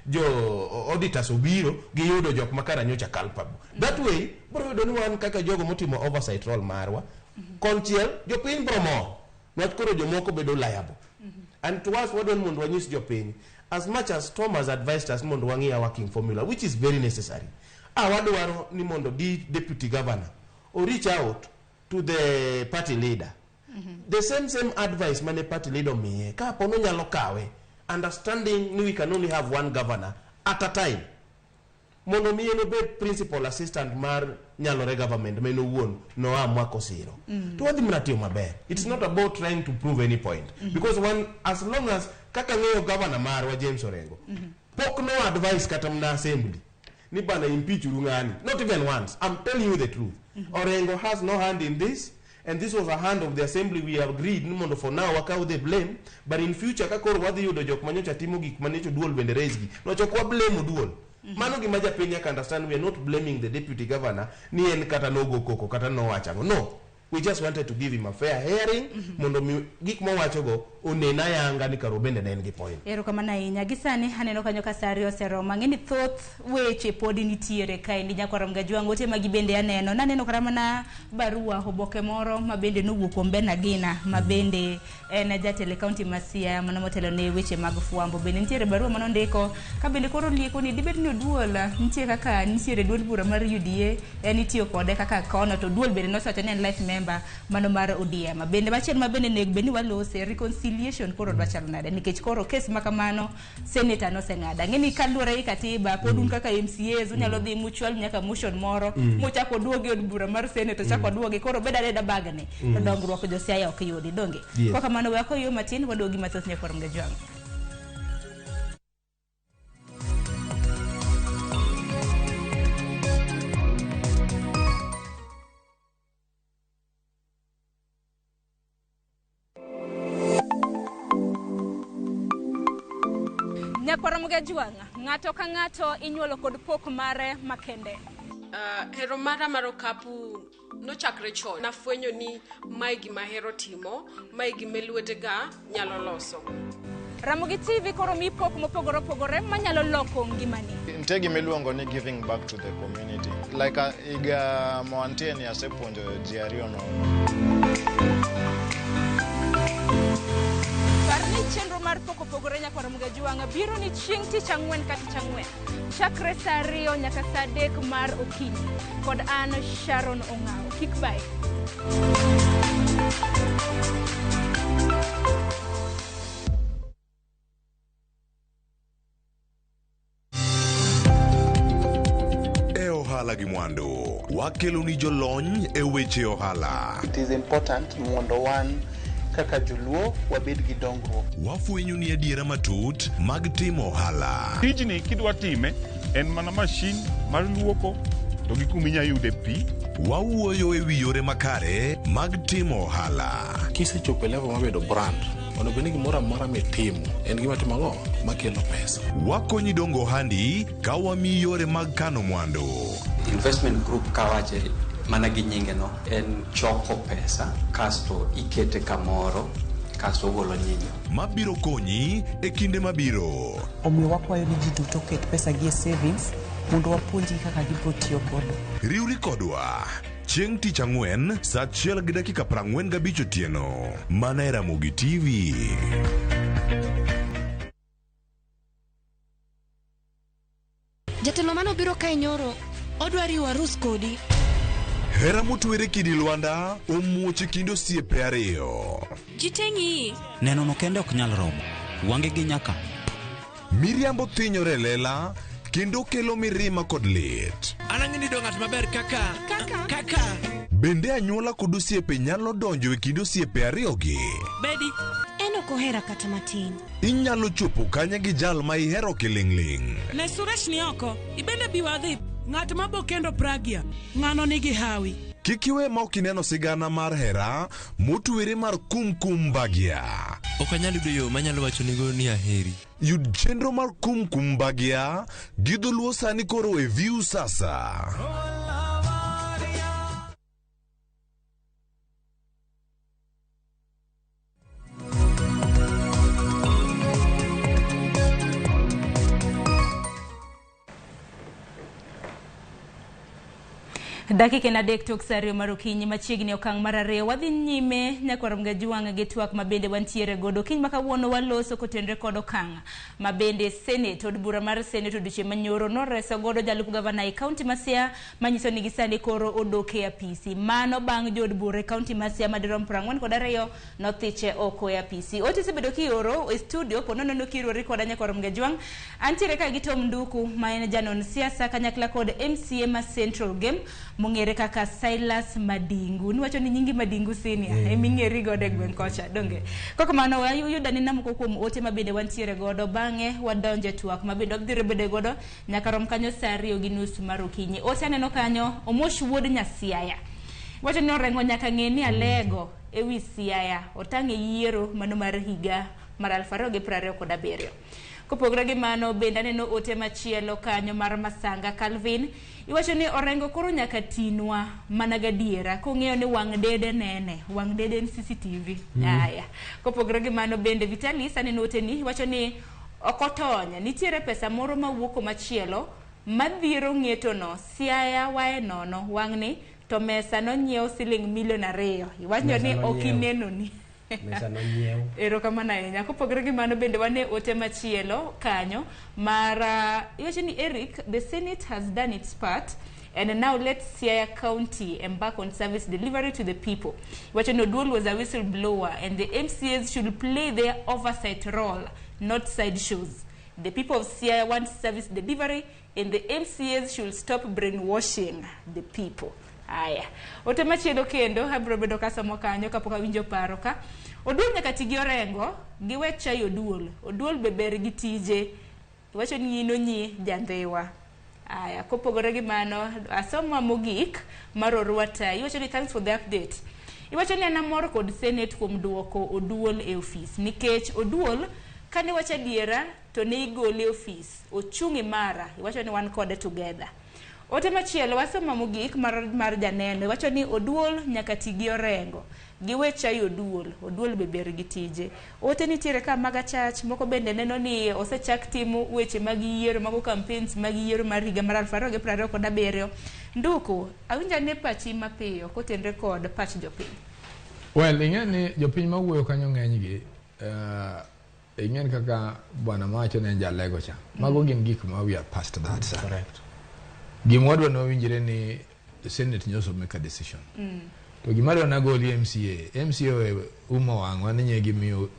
jo auditors obiro giyudo jok ma kara nyocha culpable. That way biro yudo ni wan kaka jogo motimo oversight role marwa konchiel jopiny biro mor niwach koro jomoko bedo liable. And to us wadwaro mondo wanyis jopiny, as much as Tom has advised us mondo wang'i our working formula, which is very necessary, wadwaro ni mondo di deputy governor o reach out to the party leader, the same advice mane party leader omiye kapo nonyalo kawe, understanding ni we can only have one governor at a time, mondo mi en obed principal assistant mar nyalore government ma en owuon noamua kosiro to wadhi mana tiyo maber. It's not about trying to prove any point, because one as long as kaka ng'eyo governor marwa James Orengo. Pok no advice kata mana assembly ni bana impeach uru ng'ani. Not even once. I'm telling you the truth. Orengo has no hand in this, and this was a hand of the assembly. We agreed ni mondo for now wakaw the blame, but in future ka koro wadhi yudo jok manyocha timo gik manyocha Oduol bende raise gi. Nochok wa blame Oduol. Mano gima japiny nyaka understand, we are not blaming the deputy governor ni en kata nogo koko kata nowacho ang'o. No. We just wanted to give him a fair hearing mondo mi gik mowachogo onen ayanga ni karo bende ne en gi point. Erokamano ahinya. Gi sani aneno kanyo ka sa ariyo oseromo. Ang'e ni thoth weche pod nitiere kaendi nyakwar Mgajwang'. Ote magi bende aneno. Naneno kata mana barua oboke moro ma bende nowuok kuom Ben Agina ma bende en jatelo e kaunti ma Siaya mano motelo ne weche mag fwambo. Bende nitiere barua manondiko ka bende koro lieko ni dibed ni Oduol nitie kaka nitiere duond bura mar UDA en itiyo kode kaka kono to Oduol bende nosewacho ni en life member mano mar ODM. Bende machielo ma bende onego bed ni walose reconciliation koro dwa chalo nade nikech koro kes ma kamano senator noseng'ado. Ang'e ni kaluwore gi katiba pod un kaka MCAs unyalo dhi muchwal nyaka motion moro muchak oduogi e od bura mar senate ochak oduogi koro bed abeda bagni to dongruok jo Siaya ok yudi donge. Yes. Kwa kamano we akoyo matin waduogi mathoth nyakwar Mgajwang'. Nyakwar Mgajwang', ng'ato ka ng'ato inyuolo kod pok mare makende. Hero mara mar okapu nochakre chon. Nafwenyo ni mae gima ahero timo, mae gima lwetega nyalo loso. Ramogi TV koro mi pok mopogore opogore manyalo loko ngimani. Nitie gima iluongo ni giving back to the community. Like higa moantie ni asepuonjo ji ariyo nono. Par ni chenro mar pok opogore nyakwar Mgajwang' biro ni chieng' tich ang'wen ka tich ang'wen chakre saa ariyo nyaka saa adek mar okinyi kod an Sharon Ong'awo. Kik bae. E ohala gi mwandu, wakelo ni jolony e weche ohala. It is important mondo wan kaka joluo wabed gi dongruok. Wafwenyo ni adiera matut mag timo ohala. Tijni kidwa time en mana mashin mar luoko to gi kuma inya yude pi. Wawuoyo e wi yore makare mag timo ohala. Kisechopo e level mar bedo brand, onego bed ni gimoro amora mitimo en gima timo ang'o makelo pesa. Wakonyi dongo ohandi ka wamiyi yore mag kano mwandu. Investment group kawache mana gi nyinge no en choko pesa kasto ikete kamoro kasto ogolo nyinyo. Mabiro konyi e kinde mabiro. Omiyo wakwayo ni ji duto oket pesa gi e savings mondo wapuonjgi kaka gibiro tiyo godo. Riwri kodwa chieng' tich ang'wen saa 1:45 otieno mana e Ramogi TV. Jatelo manobiro kae nyoro odwa riwo arus kodi. Hera motwere kidi lwanda omuoch e kind osiepe ariyo. Ji te ng'iyi. Neno no kende ok nyal romo. Wange gi nyaka. Miriambo thinyore e lela kendo kelo mirima kod lit. An ang'e ni yudo ng'at maber kaka kaka Bende anyuola kod osiepe nyalo donjo e kind osiepe ariyogi. Bedi. En ok ohera kata matin. Inyalo chopo kanye gi jal ma ihero kiling'ling'. Ne Suresh ni oko, ibende bi wadhi. Ng'at ma bo kendo Pragya, ng'ano nigi hawi. Kik iwe ma ok ineno sigana mar hera motwere mar Kum Kum Bhagya. Ok anyal yudo yo manyalo wachonigo ni aheri. Yud chenro mar Kum Kum Bhagya gi dholuo sani koro e View Sasa. Dakika en adek tok saa ariyo mar okinyi machiegni okang' mar ariyo wadhi nyime nyakwar Mgajwang' gi twak ma bende wantiere godo okinyi ma kawuono waloso kotenre kod okang' ma bende Senate od bura mar Senate odiochieng' manyoro noreso godo jalup gavana e kaunti ma Siaya manyiso ni gisani koro odok e apisi. Mano bang' jood bura e kaunti ma Siaya madirom 42 nothiche oko e apisi. Ote osebedo kioro e studio po nono kiruori koda nyakwar Mgajwang'. Antiere ka gi Tom Nduku ma en janon siasa kanyakla kod MCA ma Central Game mong'ere kaka Silas Madingu. Niwacho ni nyingi Madingu senior eming'eri godo e gweng' kocha donge. Kokamano wayudo ni namoko kuom ote ma bende wantiere godo bang'e wadonje twak ma bende wabiro bedo godo nyaka rom kanyo saa 2:30 mar okinyi. Ote aneno kanyo Omosh wuod Nyasiaya. Wacho ni Orengo nyaka ng'e ni Alego ewi Siaya otang' e yiero mano mar higa mar 2027. Kopogore gi mano bende aneno ote machielo kanyo mar Masanga Calvin. Iwacho ni Orengo koro nyaka tinwa mana gadiera kong'eyo ni wang' dede nene, wang' dede en CCTV. Aya. Kopogore gi mano bende Vitalis aneno ote ni iwacho ni ok otony, nitiere pesa moro mawuok komachielo madhiero ng'etono, Siaya wae nono wang'ni to mesa nonyiew siling milion 2. Iwacho ni ok inenoni. Mesa nonyiew. Erokamano ahinya. Kopogore gi mano bende wane ote machielo kanyo mar iwacho ni Eric, the Senate has done its part and now let Siaya County embark on service delivery to the people. Iwacho ni Oduol was a whistleblower and the MCAs should play their oversight role, not side shows. The people of Siaya want service delivery and the MCAs should stop brainwashing the people. Aya. Ote machielo kendo abiro bedo kasomo kanyo kapok awinjo paro ka. Oduol nyaka ti gi Orengo, giwe chayo Oduol. Oduol be ber gi tije. Iwacho ni in onyi jandhiwa. Aya, kopogore gi mano, asoma mogik mar Orwata. Iwacho ni thanks for the update. Iwacho ni an amor kod Senate kuom duoko Oduol e ofis. Nikech Oduol, kane wacho adiera, to ne igole e ofis. Ochung' imara. Iwacho ni wan kode together. Ote machielo wasoma mogik mar janeno. Iwacho ni Oduol nyaka ti gi Orengo. Giwe chayo Oduol. Oduol be ber gi tije. Ote nitiere ka mag achach, moko bende neno ni osechak timo weche mag yiero, mago campaigns mag yiero mar higa mar 2027. Nduku, awinjo ane pachi mapiyo kotenre kod pach jopiny. Well, ing'e ni jopiny mawuoyo kanyo ng'enygi, ing'e kaka bwana mawacho ne en jalego cha. Mago gin gik ma we are past that, sir. Correct. Gima wadwa ni wawinjre ni Senate nyoso make a decision. To gima adwa nagoli MCA, MCA owe umo wang'wa ni nye gimiyo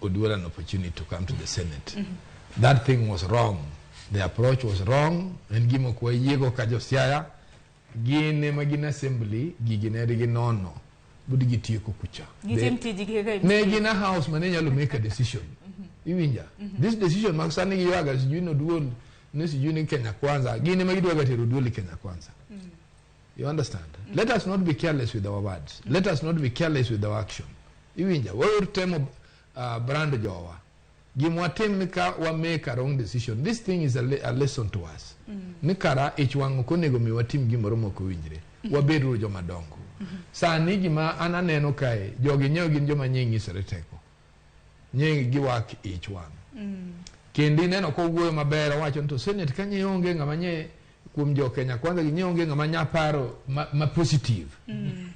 Oduol an opportunity to come to the Senate. That thing was wrong. The approach was wrong. En gima ok wayiego ka jo Siaya. Gin ema gin assembly, gigi ne ginono. Budi gitieko kucha. Gitim tijgi kaka Ne gin a house mane nyalo make a decision. Iwinja? This decision mag sani giywaga sijui ni Oduol, ni sijui ni Kenya Kwanza. Gin ema gidwaga tero Oduol e Kenya Kwanza. You understand? Let us not be careless with our words. Let us not be careless with our action. Iwinja, waor temo brand jowa. Gima watim ni ka wa make a wrong decision. This thing is a lesson to us. Ni kara ich wang' ok onego mi watim gimoro mok owinjre. Wabed uru joma dongo. Sani gima an aneno kae, jogi nyiewo gin joma nye nyisore teko. Nye giwak ich wang'. Kendo ineno kowuoyo maber owacho ni to Senate ka nye onge ng'ama nye kuom jo Kenya Kwanza gi nye onge ng'ama nya paro ma positive.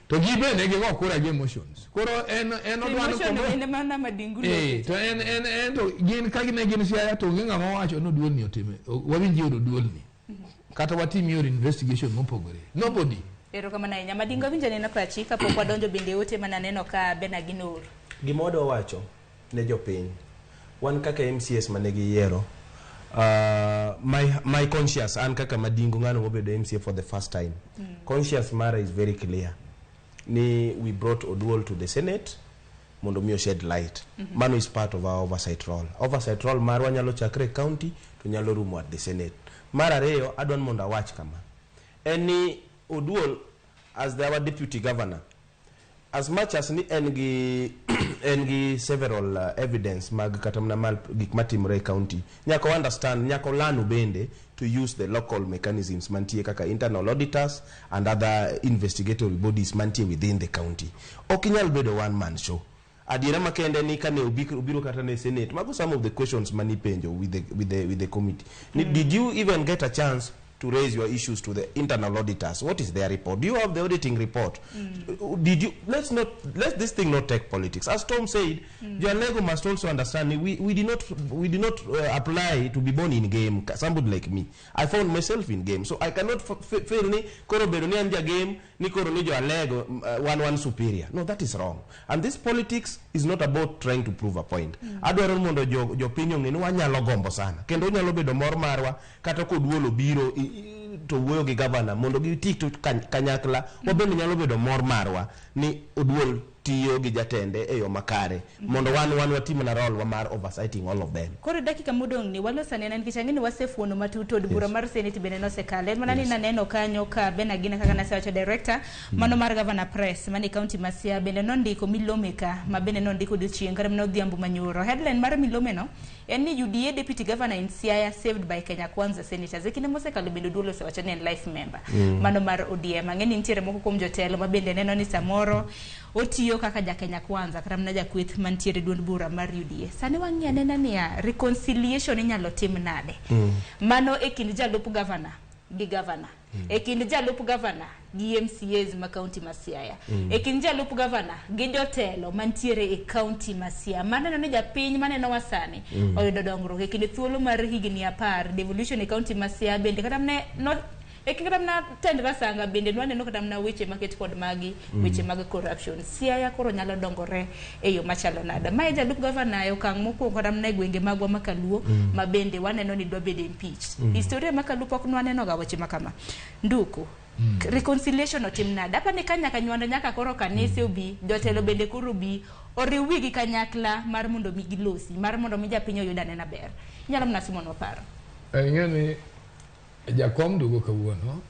To gi bende gigo kura gi emotions. Koro en odwaro Emotion bende mana Madingu to en to gin ka gine gin Siaya to onge ng'ama owacho ni Oduol ni otime. Wawinj yor Oduol ni. Kata watim yor investigation mopogore. Nobody. Erokamano ahinya. Madingu awinjo neno pachi kapok wadonjo bende ote mananeno ka Bena Ginor. Gima wadwa wacho ne jopiny, wan kaka MCS mane giyiero, my conscience, an kaka Madingu ng'ano mobedo MCA for the first time. Conscience mara is very clear. Ni we brought Oduol to the Senate mondo mi shed light. Mano is part of our oversight role. Oversight role marwa nyalo chakre county to nyalo rumo at the Senate. Mar ariyo adwa ni mondo awach kama. En ni Oduol as our deputy governor, as much as ni en gi several evidence mag kata mana mal gik matimore e county, nyaka understand, nyaka lanu bende to use the local mechanisms mantie kaka internal auditors and other investigatory bodies mantie within the county. Ok inyal bedo one man show. Adiera makende ni kane obiro kata ne Senate, mago some of the questions mani penjo with the committee. Ni, did you even get a chance to raise your issues to the internal auditors? What is their report? Do you have the auditing report? Did you? Let this thing not take politics. As Tom said, Jalego must also understand we did not apply to be born in game. Somebody like me, I found myself in game, so I cannot fail ni koro bedo ni an ja game ni koro ni jo Alego wan superior. No, that is wrong. And this politics is not about trying to prove a point. Adwaro mondo jo jopiny ong'e ni wanyalo gombo sana kendo nyalo bedo mor marwa kata koduol obiro to wuoyo gi gavana mondo giti to kanyakla. Wabende nyalo bedo mor marwa ni Oduol tiyo gi jatende e yo makare mondo wan watim na role wa mar oversighting all of them. Koro dakika modong' ni waloso anena nikech ang'e ni wasefuono matut od bura mar Senate bende nosekale. En mana ni naneno kanyo ka Ben Agina kaka nasewacho director mano mar Governor Press mane county ma Siaya bende nondiko milome ka ma bende nondiko odiochieng' kata mana odhiambo manyoro. Headline mar milome no en ni UDA deputy governor in Siaya saved by Kenya Kwanza senators. E kinde mosekalo bende Oduol osewacho ni en life member mano mar ODM. Ang'e ni nitiere moko kuom jotelo ma bende neno ni samoro otiyo kaka ja Kenya Kwanza kata mana jakweth mantiere e duond bura mar UDA. Sani wang'i anena niya, reconciliation inyalo tim nade? Mano e kind jalup governor gi governor. E kind jalup governor gi MCAs ma county ma Siaya. E kind jalup governor gi jotelo mantiere e county ma Siaya. Maneno ni japiny maneno wa sani oyudo dongruok e kind thuolo mar higni 10 devolution e county ma Siaya bende kata mana no e kind kata mana tend Rasanga bende nwaneno kata mana weche maket kod magi weche mag corruption. Siaya koro nyalo dongore e yo machalo nade? Mae jalup governor e okang' mokwongo kata mana e gwenge magwa ma Kaluo ma bende waneno ni dwa bedo impeached. Historia ma Kaluo pok nwaneno ga weche ma kama. Nduku. Reconciliation otim nade? Apa ni ka nyaka nywando nyaka koro kanise obi, jotelo bende koro bi, oriw wigi kanyakla mar mondo mi gilosi, mar mondo mi japiny oyud anena ber. Inyalo mana simonwa paro. Ing'e ni jakom duogo kawuono,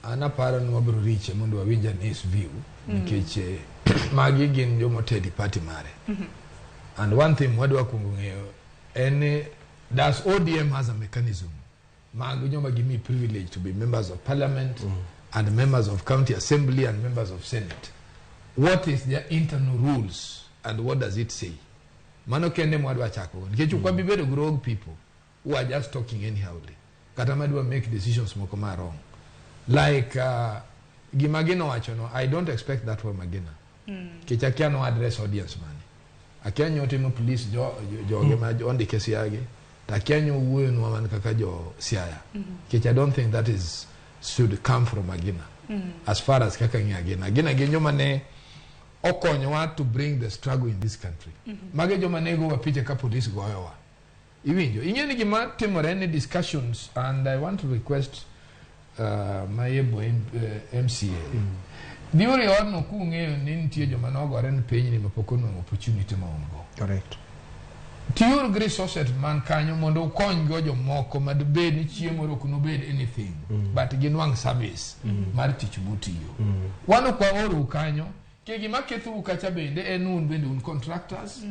an aparo ni wabiro riche mondo wawinj ane his view nikech magi gin jomotedi party mare. And one thing mwadwa kuongo ng'eyo en ni does ODM has a mechanism mag joma gimi privilege to be members of parliament and members of county assembly and members of senate. What is their internal rules and what does it say? Mano kende mwadwa chako nikech ok wabi bedo gi rogue people who are just talking anyhowly kata madwa make decisions moko ma wrong like gima Gina wacho no. I don't expect that from Agina nikech akia no address audience mane, akia nyotimo police jo joge ma ondike Siaya to akia nyo wuoyonwa wan kaka jo Siaya nikech I don't think that is should come from Agina. As far as kaka ng'e Agina, Agina gin joma ne okonyowa to bring the struggle in this country. Mage joma ne gowa picha ka police goyowa. Iwinjo ing'e ni gima timore ni discussions, and I want to request Mayebo MCA dhiuru e odno kung'eyo ni nitie joma nogore ni pinyni mapok onwang'o opportunity ma un go. Tiuru gi resources man kanyo mondo ukony go jomoko madibed ni chiemo ok nobed anything but ginwang' service mar tich mutiyo. Wan ok waorou kanyo ke gima kethou kacha bende en un bende un contractors,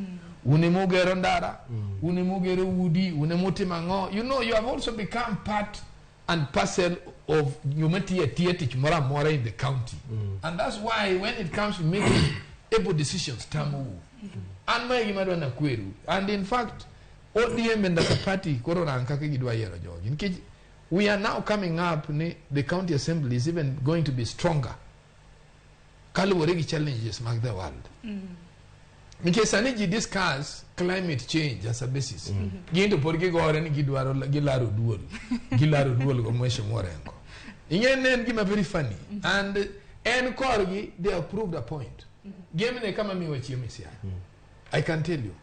un emugero ndara, un emugero udi, un emutimo ang'o. You know, you have also become part and parcel of joma tiyo atiya tich moro amora in the county, and that's why when it comes to making able decisions tamou. An mae gima adwa nakweru, and in fact ODM and as a party koro rang kaka gidwa yiero jogi nikech we are now coming up ni the county assembly is even going to be stronger kaluwore gi challenges mag the world nikech sani ji discuss climate change as a basis. Gin to pod gigore ni gidwaro gilaro duol, gilaro duol go Mheshimiwa Orengo. Ing'e ne en gima very funny and en korgi they have proved a point. Gemne kama miwa chiemo e Siaya, I can tell you,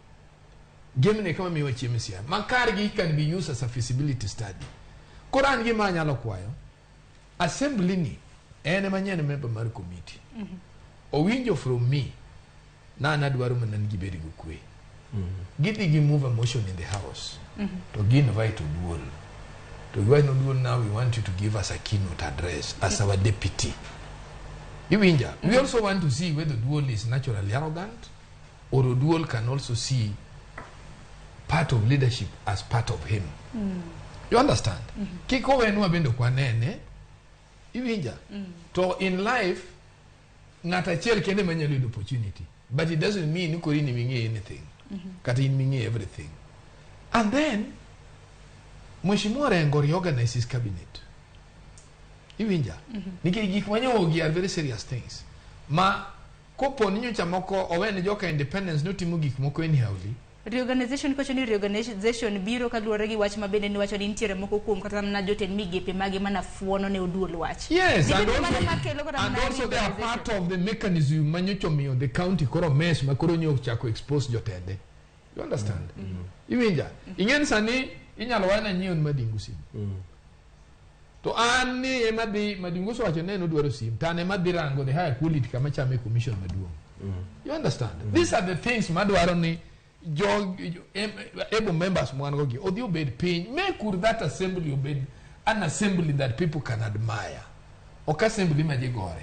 gemne kama miwa chiemo e Siaya ma kargi can be used as a feasibility study. Koro an gima anyalo kwayo assembly ni en ema nyien member mar committee owinjo from me na an adwaro mana ni gibed gi kwe. Gidhi gi move a motion in the house to gi invite Oduol to giwach ni Oduol, now we want you to give us a keynote address as our deputy. Iwinja? We also want to see whether Oduol is naturally arrogant or Oduol can also see part of leadership as part of him. You understand? Kik owenwa bende ok wanene. Iwinja? To in life ng'at achiel kende ema nyalo yudo opportunity, but it doesn't mean ni koro in ming'e anything kata in ming'e everything. And then Mheshimiwa Orengo reorganize his cabinet. Iwinja? Nikech gik manyogi are very serious things ma kopo ni nyocha moko owe ne joka independence notimo gik moko anyhowly. Reorganization kocho ni reorganization biro kaluwore gi wach ma bende niwacho ni nitiere moko kuom kata mana jotend migepe mage mana fuono ne oduol wach. Yes, and Dibed mano also, makelo kata and mana also they are reorganization. part of the mechanism manyocha omiyo the county koro mess ma koro nyo ochako expose jotende. You understand? Iwinja? Ing'eni sani inyalo wana nyiewo ni Madingu simu. To an ni ema dhi Madingu osewacho ni en odwaro sim to an ema dhi rango the higher quality kama chame commission maduong'. You understand? These are the things madwaro ni jo able members mwan go gi odhi obed piny make could that assembly obed an assembly that people can admire ok assembly ma ji gore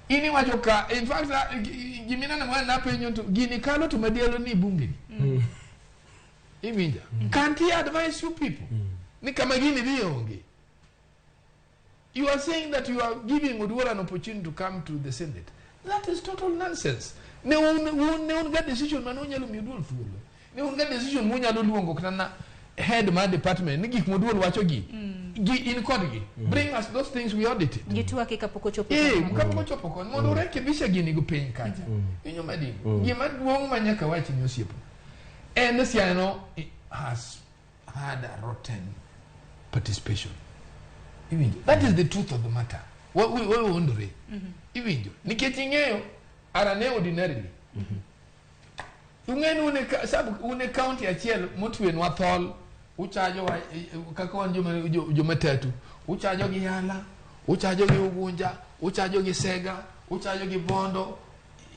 in iwacho ka in fact gimineno ma napenjo to gini kalo to madielo ni bunge ni iwinja can't he advise you people ni kama gini dhi onge you are saying that you are giving Oduor an opportunity to come to the Senate. That is total nonsense. Ne un ne un ga decision mane unyalo miyo Oduor thuolo. Ne un ga decision munyalo luongo kata na head mar department ni gik moduol wacho gi. Gi in kodgi. Bring us those things we audited. Gitwake kapok ochopo. Eh, kama. kapok ochopo koni mondo urekebisha gini go piny kacha. Inyo madingo. Gima duong' ma nyaka wach ni osiepa. En ni Siaya no has had a rotten participation. Iwinjo? That is the truth of the matter. Wawuondore. Iwinjo? Nikech ing'eyo arane ordinarily. Ung'e ni un e un e county achiel motwenwa thol uchajo wa, kaka wan joma tatu uchajo gi Yala uchajo gi Ugunja uchajo gi Sega uchajo gi Bondo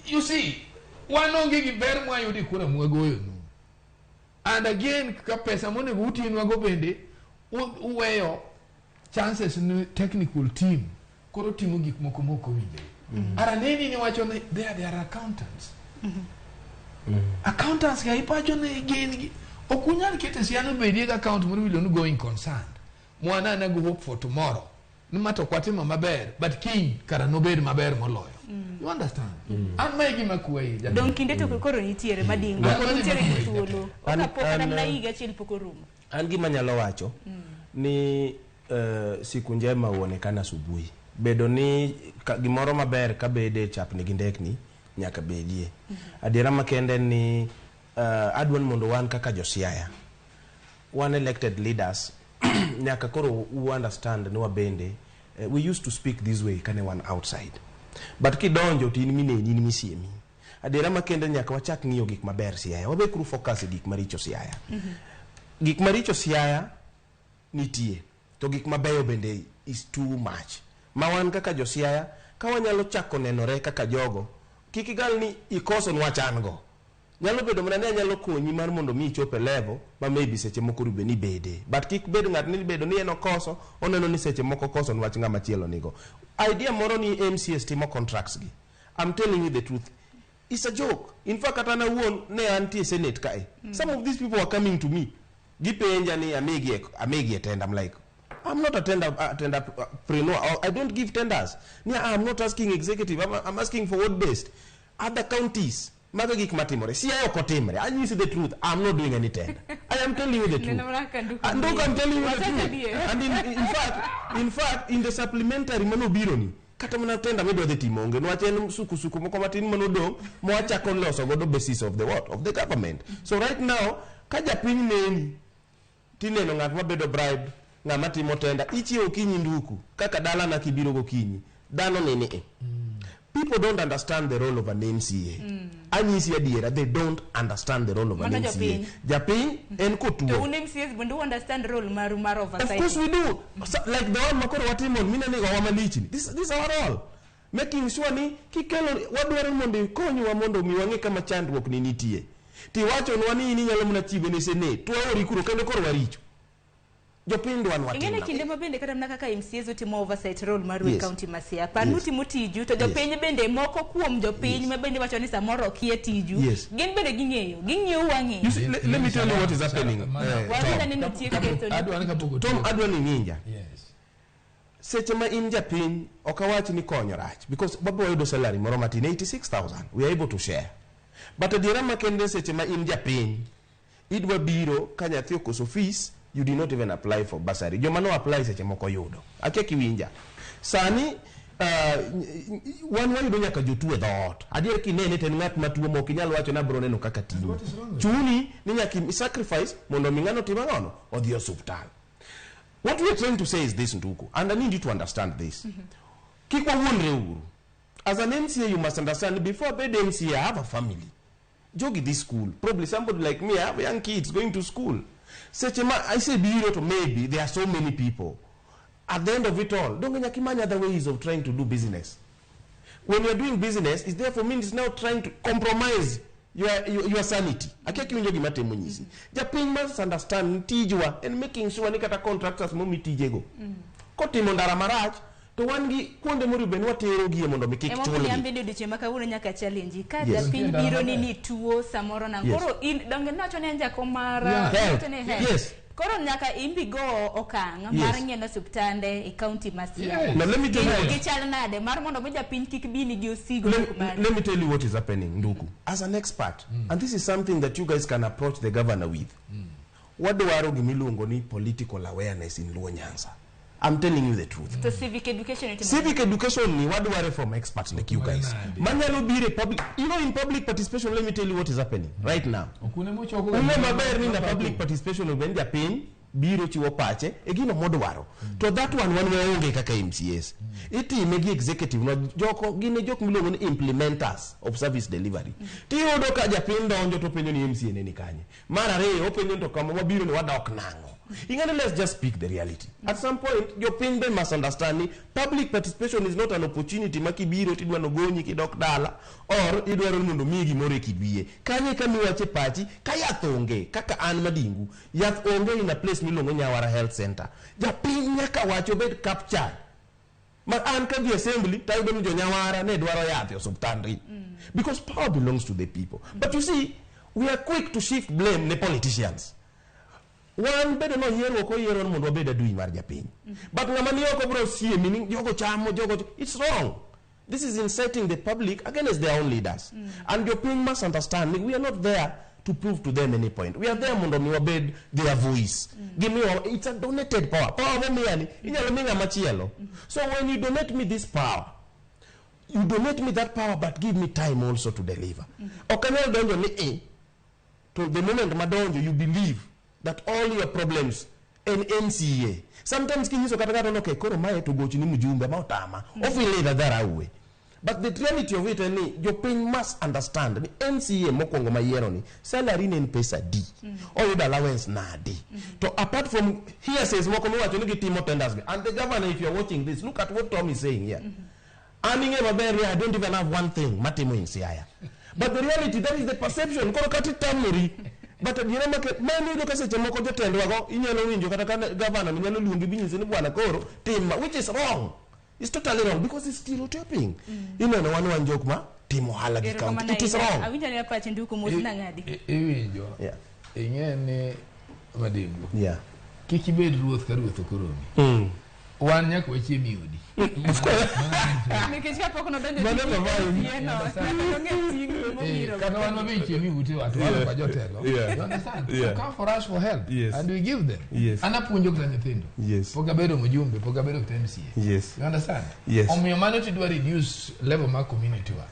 you see wan onge gi ber mwayudo e kura mwagoyonu and again ka pesa monego utinwago bende uweyo chances ni technical team koro timo gik moko mok owinjore araneni ni wacho ni they are accountants accountants ga ipacho ni gin gi ok unyal keto Siaya obedie gi account moro miluongo ni going concern mwana anago hope for tomorrow ni ma to ok watimo maber but kiny kara nobed maber moloyo you understand an ma e gima kwayi jatelo. Dong kinde to koro nitiere madingo. Mm. Koro nitiere gi thuolo. Kapok kata mana higa achiel pok orumo. An gima anyalo wacho ni siku njema huonekana asubuhi. Bedo ni gimoro maber kabede chapni gi ndekni nyaka bedie. Adiera makende ni adwa ni mondo wan kaka josiaya wan elected leaders nyaka koro u understand ni wabende we used to speak this way kane wan outside but kidonjo to in mineni in misiemi adiera makende nyaka wachak ng'iyo gik maber Siaya wabekuru focus e gik maricho Siaya gik maricho Siaya nitie to gik mabeyo bende is too much ma wan kaka josiaya ka wanyalo chako nenore kaka jogo kik igal ni ikoso nwach an go nyalo bedo mana ni anyalo konyi mar mondo mi ichop e level ma maybe seche moko rube ni bede but kik bed ng'at ni bedo ni en okoso oneno ni seche moko koso nwach ng'ama chielo nigo idea moro ni MCS timo contracts gi I'm telling you the truth it's a joke in fact kata an awuon ne antie senate kae some of these people are coming to me gipenja ni amigi e tender I'm like I'm not a tender tenderpreneur. I don't give tenders. Ni I'm not asking executive. I'm asking for ward based. Other counties. Mago gik matimore. Siaya ok otimre. Anyisi the truth. I'm not doing any tender. I am telling you the truth. Neno mana kaka nduko And look, I'm telling you the Wachache truth. adier. And in fact, in the supplementary manobiro ni, kata mana tender midwa dhi timo onge niwach en sukusuku moko matin manodong' mwachako loso godo basis of the what? Of the government. So right now, ka japiny neni, tineno ng'at mabedo bribed, ng'ama timo tender, ichiewo okinyi nduku, kaka dalana kibiro gokinyi, dhano nene e. People don't understand the role of an MCA. Anyisi adiera, they don't understand the role of an Mano MCA. jopiny. Japiny en kotuo. To un MCAs bende u understand role maru mar Of oversight. course we do. So, like the one makoro watimo minene go wamalich ni. This is our role. Making sure ni kikelo wadwaro mondo ikonywa mondo mi wang'e kama chandruok ni nitie. Tiwachonwa ni in inyalo mana chiwe ne senate. To waori kuro kendo koro waricho. Jopiny dwa ni watim Ing'e ni nang'o? kinde ma bende kata mana kaka MCAs utimo oversight role maru e Yes. county ma Siaya. Par ni Yes. utimo tiju to jopiny bende moko kuom jopiny ma bende wacho ni samoro okia tiju. Yes. Gin bende ging'eyo. Ging'iyo wang'e. You see, let me tell you what is happening. Wawinjo ni nitie ketho ni- Tom adwa ni winja. Seche ma in japiny ok awach ni konyo rach because wabo wayudo salary moro matin 86,000 we are able to share. But adiera makende seche ma in japiny idwa biro ka nyathi okoso fees you did not even apply for bursary. Joma no apply seche moko yudo. Akia kiwinja. Sani Wan wayudo nyaka jotuo e dhoot. Adier kinene to en ng'at matuo ma ok inyal wacho ni abiro neno kaka timo. Chuni ni nyaka i sacrifice mondo mi ng'ano tim ang'ono odhi e osuptal. What we are trying to say is this, Nduku, and I need you to understand this. Kik wawuondre uru. As an MCA, you must understand, before I be MCA, I have a family. Jogi dhi school. Probably somebody like me, I have young kids going to school. Seche ma isebiro to maybe there are so many people. At the end of it all, donge nyaka imany other ways of trying to do business. When you're doing business, it's therefore means now trying to compromise your sanity. Akia kiwinjo gima temo nyisi. Japiny must understand ni tijwa en making sure ni kata contractors momi tijego. Kotimo ndara marach, to wan gi kuonde monego bed ni waterogie mondo mi kik Emomiyo chulgi. an bende odiochieng' ma kawuono nyaka challenge ka Yes. japiny biro ni nituo samoro na koro in donge nawacho ni en jakom mar Health. nawacho ni health. Koro nyaka imbi go okang' mar ng'iyo osiptande e county ma Siaya. Now, let me tell you- Gichal nade mar mondo mi japiny kik bi ni gi osigo mok mari. Let me tell you what is happening, Nduku. As an expert, and this is something that you guys can approach the governor with. Wadwaro gimiluongo ni political awareness in Luo Nyanza. I'm telling you the truth. To civic education itimo Civic education ni wadware from experts like you guys. Manyalo bire public, in public participation, let me tell you what is happening right now. Okune mochoko Ung'e maber ni na public participation obed japiny biro chiwo pache e gino modwaro. To that one wan waonge kaka MCAs. Itime gi executive no joko gin e jok miluongo ni implementers of service delivery. Tiyudo ka japiny donjo to penjo ni MCA ne ni kanye. Mar ariyo openjo ni to kama wabiro ni wadok nang'o. Ing'ani, let's just speak the reality. At some point, jopiny be must understand ni public participation is not an opportunity ma kibiro tidwa nogonyi kidok dala or idwaro ni mondo miyi gimoro e kidwiye. Kanyo e kama iwache pachi ka yath onge kaka an Madingu. Yath onge in a place miluongo Nyawara Health Center. Japiny nyaka wach obed captured. Ma an kadhi assembly tayudo ni jonyawara ne dwaro yath e osuptandri. Because power belongs to the people. But you see, we are quick to shift blame ne politicians. Wan bedo no yiero ok oyiero ni mondo wabed adui mar japiny. But ng'ama ni oko biro siemi ni jogo chamo jogo it's wrong. This is inciting the public against their own leaders. And jopiny must understand ni we are not there to prove to them any point. We are there mondo mi wabed their voice. Gimiwa, it's a donated power. Power momiya ni inyalo mi ng'ama chielo. So when you donate me this power, you donate me that power but give me time also to deliver. Ok anyal donjo ni e to the moment madonjo you believe that all your problems en MCA. Sometimes kinyiso kata ng'ato ni okay, koro mae to gochni mjumbe ma otama. Ofile dhadharawe. But the reality of it en ni jopiny must understand ni MCA mokwongo mayiero ni salary ne en pesa di. Oyudo allowance nadi. To apart from hearsays moko miwacho ni gitimo tenders gi. And the governor, if you are watching this, look at what Tom is saying here. An ing'e maber ni I don't even have one thing matimo in Siaya. But the reality, that is the perception. Koro kata itamori. But adiera make mano iyudo ka seche moko jotendwa go inyalo winjo kata ka governor ni nyalo luongi binyisi ni bwana koro tim ma, which is wrong. It's totally wrong because it's stereotyping. Ineno wan jok ma timo ohala gi county. It is wrong. Awinjo ni pachi Nduku mos nang'adi. Iwinjo. Ing'e ni Madingu. Kik ibed ruoth ka ruoth ok oromi. Wan nyaka wachiem e odi. Nikech kapok nodonjo Mano e to mae. tijno, nyaka nong'e ting' mobiro. Kata wan wabe ichiemo e utewa to wan ok jotelo. You understand? So come for us for help. And we give them. An apuonjo kata nyithindo. Pok abedo mjumbe, pok abedo kata MCA. You understand? Yes. Omiyo mano tidwa reduce level mar community wa.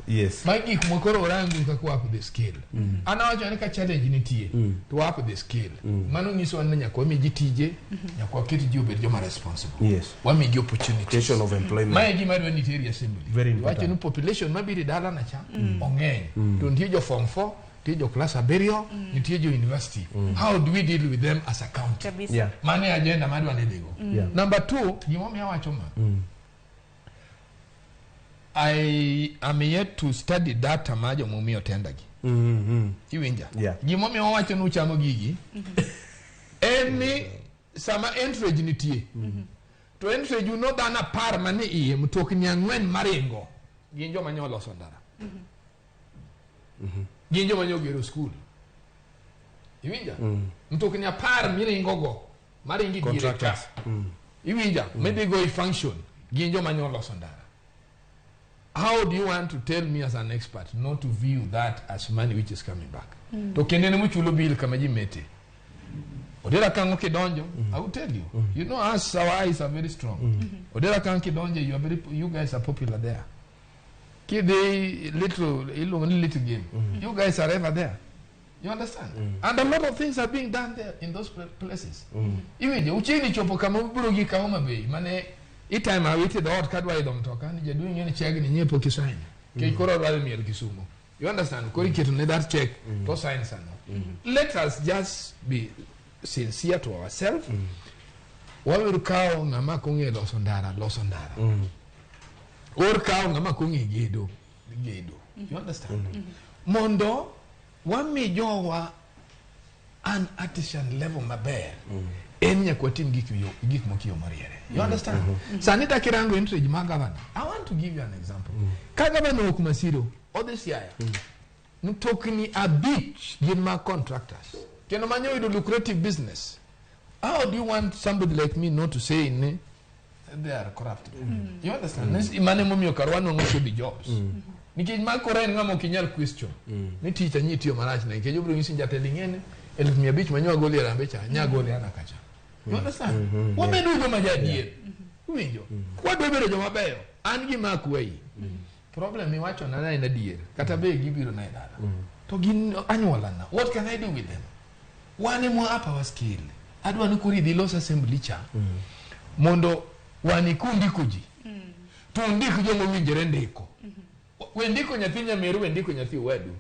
Ma gik mokoro orangu kaka wa up the scale. An awacho ni ka challenge nitie, to wa up the scale. Mano nyiso ni nyaka wami ji tije, nyaka waket ji obed joma responsible. Wami gi opportunities. Creation of employment. Mae gima adwa ni iteri assembly. Very important. Wacho ni population mabiro e dalana cha ong'eny. To nitie jo form 4, nitie jo class abiriyo, nitie jo university. How do we deal with them as a county? Kabisa. Mano e agenda madwa ni dhigo. Number 2, gimomiyo awacho ma. I am yet to study data ma jomomiyo tender gi. Iwinja? Gimomiyo wawacho ni uchamo gigi en ni sama entry nitie to entry no dhano 10 mane iye mtokni 4 maringo gin joma nyo loso ndara. Gin joma nyo gero skul. Iwinja? Mtokni 10 miringo go maringo e diere ka. Contractors. Iwinja? Maybe go e function gin joma nyo loso ndara. How do you want to tell me as an expert not to view that as money which is coming back? To kendo en emochulo bill kama ji mete. Odera Kang'o kidonjo, I will tell you. You know us, our eyes are very strong. Odera Kang'o kidonjo, you are very, you guys are popular there. Kidhi little, iluongo ni little game. You guys are ever there. You understand? And a lot of things are being done there in those places. Iwinjo, uchiegni chopo kama ubiro gi ka Homa Bay, mane itime awiti dhoot kadwa idho mtoka ni jaduong' ing'e ni chegni nyie pok isign. Nikech koro odwaro miel Kisumo. You understand? Koro iketo ne that check to sign sano. Let us just be sincere to ourselves. Wabiro kawo ng'ama ok ong'e loso ndara, loso ndara. Or kawo ng'ama ok ong'e gedo, gedo. You understand? Mondo wami jowa an artisan level maber en nyaka watim gik gik moko e yo moriere. You understand? Sani takirango entry mar governor, I want to give you an example. Ka governor owuok Masiro odhi Siaya, mtokni 5 gin mag contractors kendo manyo yudo lucrative business. How do you want somebody like me not to say ni they are corrupt? You understand? Mano emomiyo kar wanwang'o shoddy jobs. Nikech ma koro en ng'ama ok inyal question ni tich anyi tiyo marach ne, nikech obiro nyisi ni jatelo ing'e 500,000 manyo agolo e rambe cha nya gole ana kacha. You understand? Wabedo joma jadier. Iwinjo? Wadwa bedo joma beyo. An gima akwayi. Problem miwacho na en adier. Kata be gibiro na e dala. To gin anyuolana. What can I do with them? Wan ema up our skill. Adwa ni koro idhi los assembly cha. Mondo wan ikundiko ji. To undik joma owinjore ndiko. We ndiko nyathi nyameru, we ndiko nyathi owadu.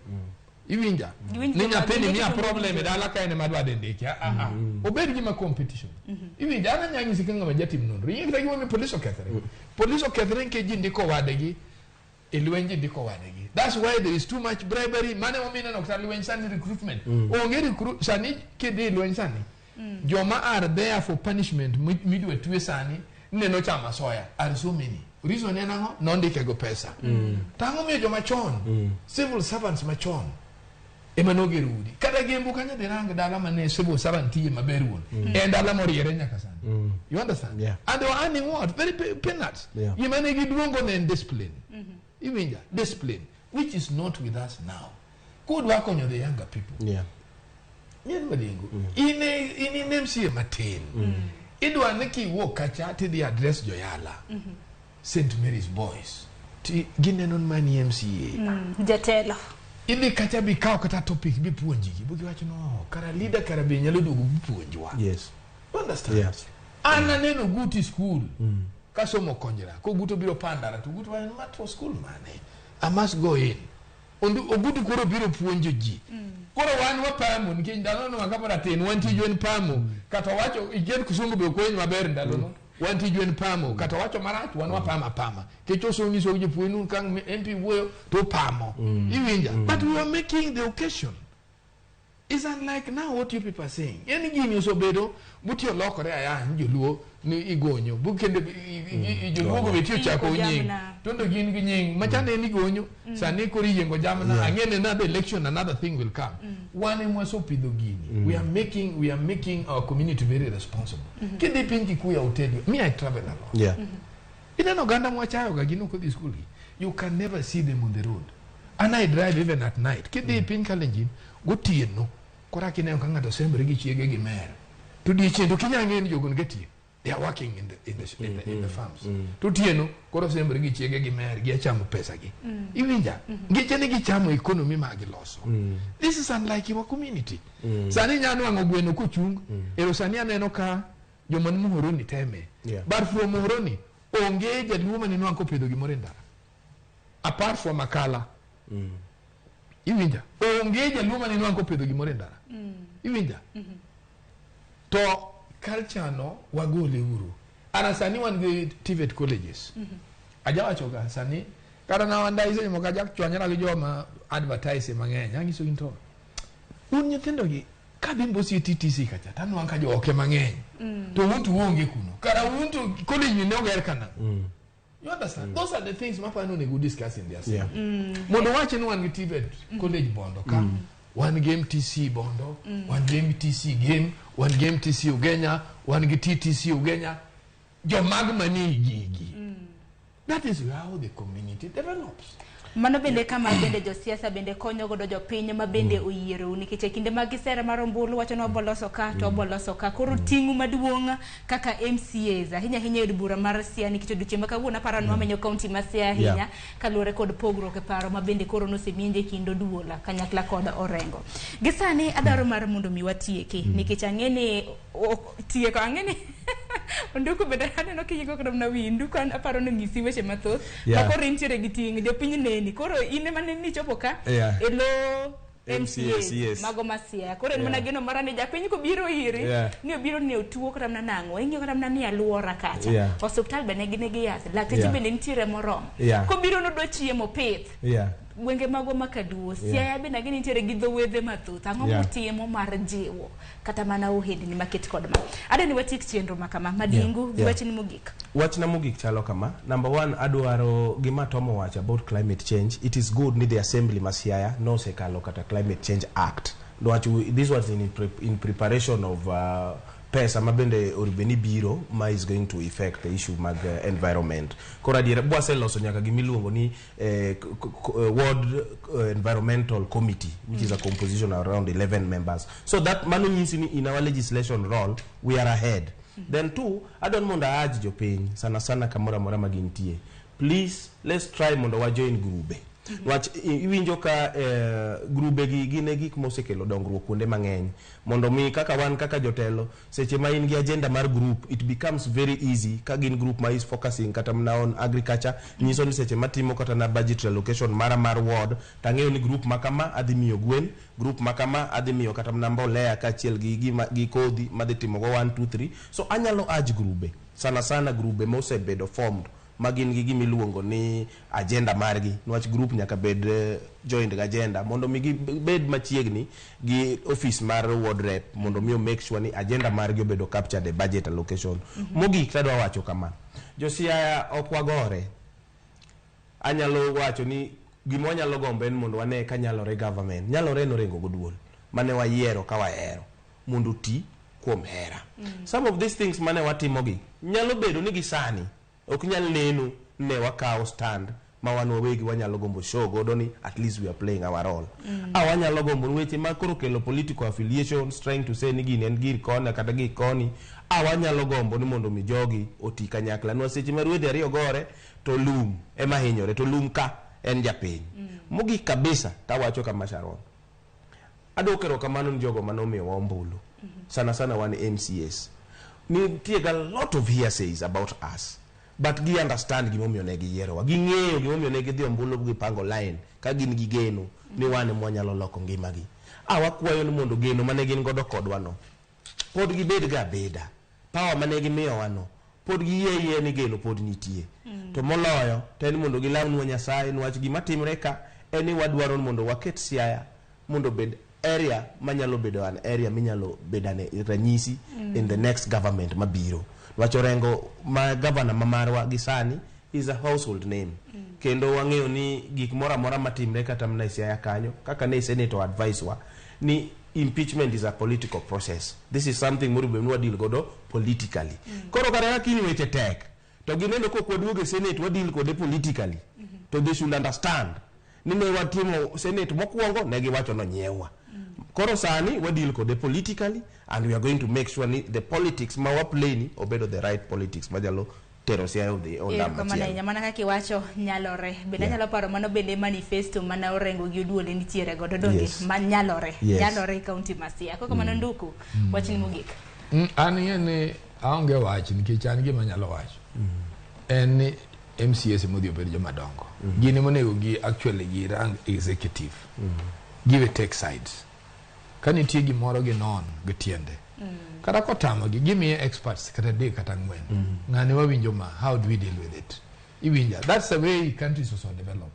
Iwinja? Giwinj Ni joma nyathini gindiko miya joma problem e owinjore. dala ka en ema dwa dhi ndike. Ah, ah, ah. Obed gima competition. Iwinja? An anyalo nyisi ka ng'ama jatim nonro. Ing'e kata gimomiyo police okethore. Police okethore nikech ji ndiko wadegi. E lweny ji ndiko wadegi. That's why there is too much bribery. Mano emomiyo ineno kata lweny sani recruitment. Onge recruit sani kidhi e lweny sani. Joma are there for punishment midwa twe sani neno chama soya are so many. Reason en ang'o? Nondike go pesa. To ang'o miyo joma chon, civil servants machon ema nogero udi. Kata Gembu kanyo dhi rang dala mane civil servant tiye maber wuon. En dala moriere nyaka sani. You understand? And they were earning what? Very peanuts. Gima ne giduongo ne en discipline. Iwinja? Discipline, which is not with us now. Kudwa konyo the younger people. Mien Madingo, in in MCA matin. Idwa ni kiwuok kacha tidhi address joyala. St. Mary's Boys. Ti gineno ni mani MCA. Jatelo. Idhi kacha bikaw kata topic bipuonjigi. Bo giwacho no, kara leader kara be nyalo duogo bipuonjwa. You understand? An aneno Guti school. Kasomo Konjera. Ko Guto biro Pandara to Guto wacho ma to school mane. I must go in. Ogutu koro biro puonjo ji. Koro wan wapamo nikech ndalono kapod atin wan tijwa en pamo. Kata wacho igen kisungu be ok winj maber ndalono. Wan tijwa en pamo. Kata wacho marach wan wapamo apama. Nikech osomo nyiso jopuonj nu ka MP wuoyo to pamo. Iwinja? But we are making the occasion. It's unlike now what you people are saying. Yani gini osebedo butiyo lokore aya ni joluo ni igonyo. Bu kendo joluo go be tiyo chako Iyiengo nying. jamna. Tondo gin gi nying. Machande en igonyo. Sani koro iyiengo jamna. Ang'e ni another election another thing will come. Wan ema wasepidho gini. We are making our community very responsible. Kidhi piny Kikuyu I will tell you. Me I travel a lot. Ineno oganda mwachayo ga gin ok odhi school gi. You can never see them on the road. And I drive even at night. Kidhi piny Kalenjin gotieno koro kineno ka ng'ato sembre gi chiege gi mer. To odiechieng' to kinyal ng'eyo ni jogo niga tiyo. They are working in the farms. To otieno koro sembre gi chiege gi mer gi achamo pesa gi. Iwinja? Ngeche ni gichamo economy ma giloso. This is unlike our community. Sani inya nwang'o gweno kochung. Ero sani aneno ka joma ni Muhoroni teme. But from Muhoroni onge jaluo mane nwang' kopidho gimoro e ndara. Apart from Akala. Iwinja? Onge jaluo mane nwang' kopidho gimoro e ndara. Iwinja? To culture no wagole uru. Ana sani wan gi TVET colleges. Ajawacho ga sani kata na wanda seche moko ajak chwanyora gi joma advertise mang'eny. Anyiso gi to un nyithindo gi kadhi Mbosi e TTC kacha tanwang' ka jooke mang'eny. To un to uonge kuno. Kara un to college ni ne oger kana. You understand? Those are the things mapani onego discuss in the assembly. Mondo wach ni wan gi TVET college Bondo ka. Wan gi MTC Bondo, wan gi MTC Game, wan gi MTC Ugenya, wan gi TTC Ugenya. Jomag manie gigi. That is how the community develops. Mano bende kama bende josiasa bende konyo godo jopiny ma bende oyierou, nikech e kinde mag kisera mar ombulu wacho ni waboloso ka to waboloso ka. Koro ting'u maduong' kaka MCAs ahinya ahinya e od bura mar Siaya, nikech odiochieng' ma kawuono aparo ni wamenyo kaunti ma Siaya ahinya kaluwore kod pogruok e paro ma bende koro nosemienje e kind Oduola kanyakla kod Orengo. Gi sani adwaro mar mondo mi watieki, nikech ang'e ni tieko ang'e ni Onduku bende aneno kiyiko kata mana wi Nduku, an aparo ni onyisi weche mathoth ma koro intiere gi ting' jopiny neni, koro in ema neni ichopo ka e lo MCAs, MCAs mago ma Siaya. Koro en mana geno mara ni japiny kobiro iri ni obiro ni otuo kata mana nang'o, ing'iyo kata mana ni aluora kacha osuptal be nigi nigi yath, lakteche bende nitiere moromo, kobiro nodwa chiemo pith gwenge magwa ma Kaduo, Siaya bende ang'e ni nitiere gi dho wedhe mathoth. Ang'o mutimo mar jiwo kata mana ohendni maket kod ma? Adwa ni watiek chenro ma kama Madingu gi wachni mogik. Wachna mogik chalo kama. Number one, adwaro gima Tom owacho about climate change. It is good ni the assembly ma Siaya nosekalo kata Climate Change Act. Niwach this was in preparation of pesa ma bende onego ni biro ma is going to affect the issue mag environment. Koro adiera bwaseloso nyaka gimiluongo ni ward environmental committee, which is a composition around 11 members. So that mano nyisi ni in our legislation role we are ahead. Then two, adwa ni mondo aaj jopiny sana sana kamoro amora ma gintie. Please, let's try mondo wa join grube. Niwach iwinjo ka grube gi gin e gik mosekelo dongruok kuonde mang'eny. Mondo mi kaka wan kaka jotelo, seche ma in gi agenda mar group, it becomes very easy ka gin group ma is focusing kata mana on agriculture, nyiso ni seche matimo kata na budget allocation mara mar ward, tang'eyo ni group ma kama adhi miyo gwen, group ma kama adhi miyo kata mana mbolea kaachiel gi gima gi kodhi madhi timogo 1 2 3. So anyalo urge grube, sana sana grube mosebedo formed ma gin gi gimiluongo ni agenda margi, niwach group nyaka bed joined gi agenda mondo mi gibed machiegni gi office mar ward rep mondo mi make sure ni agenda margi obedo captured e budget allocation. Mogik tadwa wacho kama, jo Siaya ok wagore. Anyalo wacho ni gima wanyalo gombo en mondo wane ka nyalore government nyalore en Orengo goduol mane wayiero ka wahero mondo oti kuom hera. Some of these things mane watimogi nyalo bedo ni gi sani ok nyal neno ne wakawo stand ma wan wawegi wanyalo gombo show godo ni at least we are playing our role. A wanyalo gombo ni weche ma koro kelo political affiliations, trying to say ni gini en gir koni kata gir koni. A wanyalo gombo ni mondo mi jogi oti kanyakla, niwach seche ma ruedhi ariyo gore to lum ema hinyore, to lum ka en japiny. Mogik kabisa tawacho kama, Sharon, adwoko erokamano ni jogo manomiyowa ombulu, sana sana wan MCAs. Nitie ga lot of hearsays about us, but gi understand gimomiyo ne giyierowa, ging'eyo gimomiyo ne gidhi ombulu, gipango line ka gin gi geno ni wan ema wanyalo loko ngimagi. A wakwayo ni mondo geno mane gin godo kodwa no pod gibed ga abeda, power mane gimiyowa no pod giyie yie ni geno pod nitie. To moloyo to en mondo gilamnwa Nyasaye, niwach gima timre ka en ni wadwaro ni mondo waket Siaya mondo obed area manyalo bedo an area minyalo bedane ranyisi in the next government mabiro. Niwach Orengo ma governor ma marwa gi sani is a household name, kendo wang'eyo ni gik moro amora matimre kata mana e Siaya kanyo, kaka ne senator advice wa ni impeachment is a political process, this is something monego bed ni wadeal godo politically. Koro kata ka kiny weche tek to gineno kok waduogo e senate wadeal kode politically, to they should understand ni ne watimo senate mokwongo ne giwacho nonyiewwa. Koro sani wadeal kode politically and we are going to make sure ni the politics ma waplay ni obedo the right politics manyalo tero Siaya odhi ondam Erokamano machielo. Ahinya mana kaka iwacho nyalore bende. Anyalo paro mano bende manifesto mana Orengo gi Oduole nitiere godo donge? Yes. Ma nyalore Yes. nyalore e kaunti ma Siaya. Koko mano Nduku, wachni mogik. An ing'e ni aonge wach, nikech an gima anyalo wacho en ni MCAs modhi obed joma dongo, gin ema onego gi actually gi rang executive, give take sides ka nitie gimoro ginon gi tiende, kata kotamogi gimiye experts kata adek kata ang'wen, ng'ani wawinjo ma, how do we deal with it? Iwinja, that's the way countries also develop.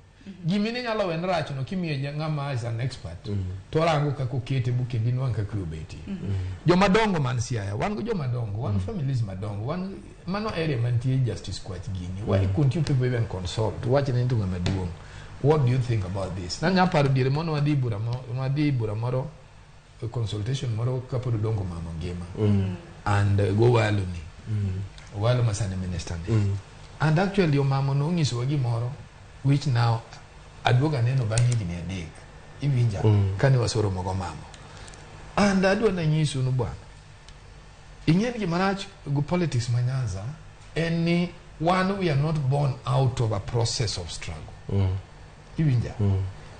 Gimine nyalo wen rach no kimiye ng'ama is an expert to orango kaka okete bu kendo inwang' kaka obetie. Joma dongo man Siaya, wan go joma dongo, wan families madongo, wan mano area mantie Justice Kwach gini. Why couldn't you people even consult? Wach ne to ng'ama duong', what do you think about this? Nanya paro diere mono wadhi bura moro, consultation moro kapod odongo mama ngima and go walo ni walo masani minister ni, and actually omamo nonyisowa gimoro which now Aduogo aneno bang' higni 3. Iwinja? Kane wasoromo go mama. And adwa nanyisu nu bwana. Ing'e ni gima rach go politics ma Nyanza en ni one, we are not born out of a process of struggle. Iwinja?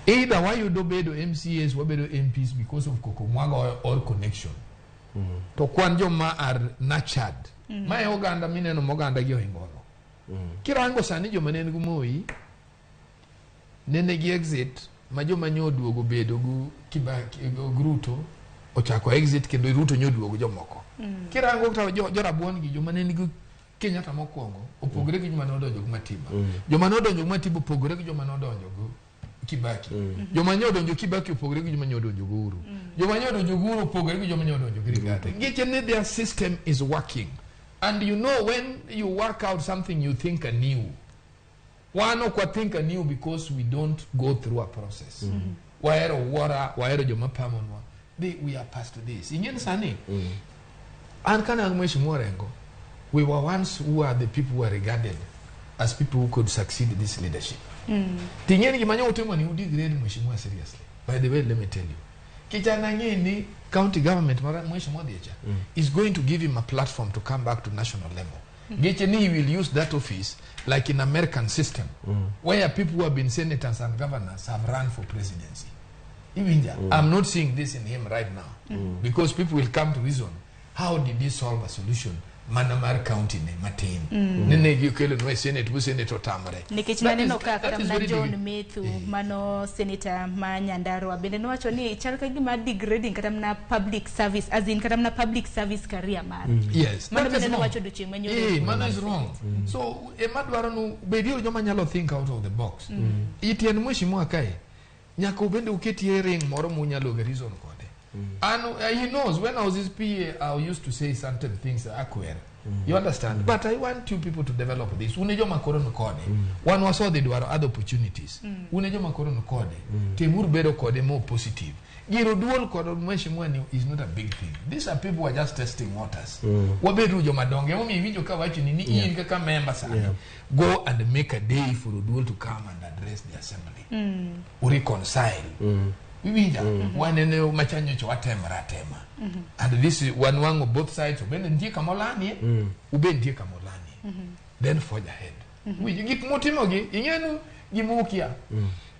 Either wayudo bedo MCAs, wabedo MPs because of koko mwagoyo or connection. To kwan joma are nurtured. Mae oganda mineno moganda gi ohingono. Kirango sani joma ne nigi Moi, nene gi exit ma joma nyo oduogo bedo gu Kibaki, gu Ruto ochako exit kendo Ruto nyo oduogo jomoko. Kirango kata jo rabuon gi joma ne nigi Kenyatta mokwongo opogore gi joma nodonjo gi Matiba. Joma nodonjo gi Matiba opogore gi joma nodonjo gi Kibaki. Joma nyo odonjo Kibaki opogore gi joma nyo odonjo gi Uhuru. Joma nyo odonjo gi Uhuru opogore gi joma nyo odonjo gi Rigathi. Nikech ni their system is working. And you know when you work out something you think anew. Wan ok wa think anew because we don't go through a process. Wahero wuora, wahero joma pamonwa. We are past this. Ing'e ni sani, an kane an Mheshimiwa Orengo, we were once who are the people who are regarded as people who could succeed this leadership. Ting'e ni gima nyo utimo ni udegrade Mheshimiwa seriously. By the way, let me tell you. Kijana ng'e ni county government mar Mheshimiwa Odiecha is going to give him a platform to come back to national level. Geche ni he will use that office like in American system, where people who have been senators and governors have run for presidency. Iwinja, I'm not seeing this in him right now, because people will come to reason, how did he solve a solution? Mana mar county ne matin. Nene gikelo nwa e senate, bu senate otamre. Nikech naneno ka kata mana John Methu mano senator ma Nyandarua bende nowacho ni chal ka gima degrading kata mana public service, as in kata mana public service career mare. Yes, mano that is bende wrong. nowacho odiochieng' manyoro. Mano is wrong. So ema dwaro nu bedie joma nyalo think out of the box. Itien Mheshimiwa kae nyaka ubende uketie ring moro munyalo ga reason kode. And he knows when I was his PA, I used to say certain things akwere. You understand? But I want you people to develop this. Une joma koro ni kode. Wan wasodhi dwaro other opportunities. Une joma koro ni kode. Timuru bedo kode more positive. Giro duol kod Mheshimiwa ni is not a big thing. These are people who are just testing waters. Wabedu joma dongo. Emomiyo iwinjo ka wacho ni in kaka member sani. Go and make a day for Oduol to come and address the assembly. Ureconcile. Iwinja? Wanene machanyocho watemra atema. And this is wanwang'o both sides. Obende nitie kama olanie, ube nitie kama olanie. Then forge ahead. Winjo gik mutimogi, ing'e gima ukia.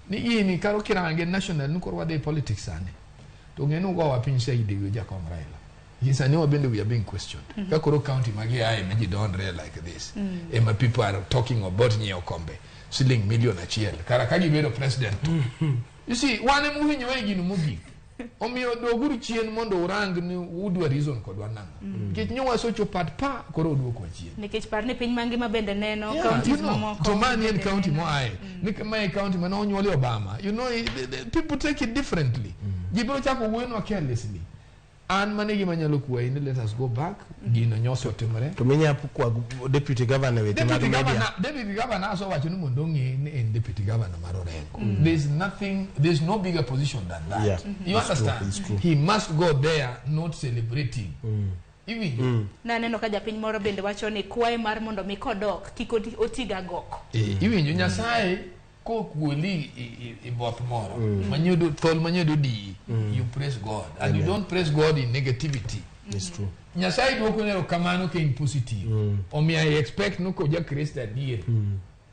Ni gini karo kirange national ni koro wadhi e politics sani. To ng'e ni ugowa piny saidi gi Jakom Raila. Gi sani wabende we are being questioned. Ka koro county magi ae ma ji donre like this. Ema people are talking about nyiewo kombe siling million 1. Kara ka gibedo president. You see, wan ema uhinyowa e gino mogik. Omiyo doguru chien mondo urang ni udwa reason kodwa nang'o. Nikech nyo wasochopo at pa koro uduokwa chien. Nikech par ni piny mangima bende neno counties mamoko. To mani en county moaye. Ni mae county mane onyuole Obama. You know, people take it differently. Ji biro chako wuoyonwa carelessly. An mane gima nyalo kwayi ni let us go back. Gino nyoso otimore. To minya kwa deputy governor weche mag Deputy media. governor asewacho ni mondo ong'e ni en deputy governor mar Orengo. There's nothing, there's no bigger position than that. You It's true, understand? it's true. He must go there not celebrating. Iwinjo? Naneno ka japiny moro bende wacho ni kwaye mar mondo mi kodok kik oti ga gok. Iwinjo Nyasaye kokuoli i both moro manyodo thol manyodo diyi, you praise God and you don't praise God in negativity. It's true. Nyasaye duoko ni erokamano ka in positive. Omiyo I expect no ko ja Kristo adier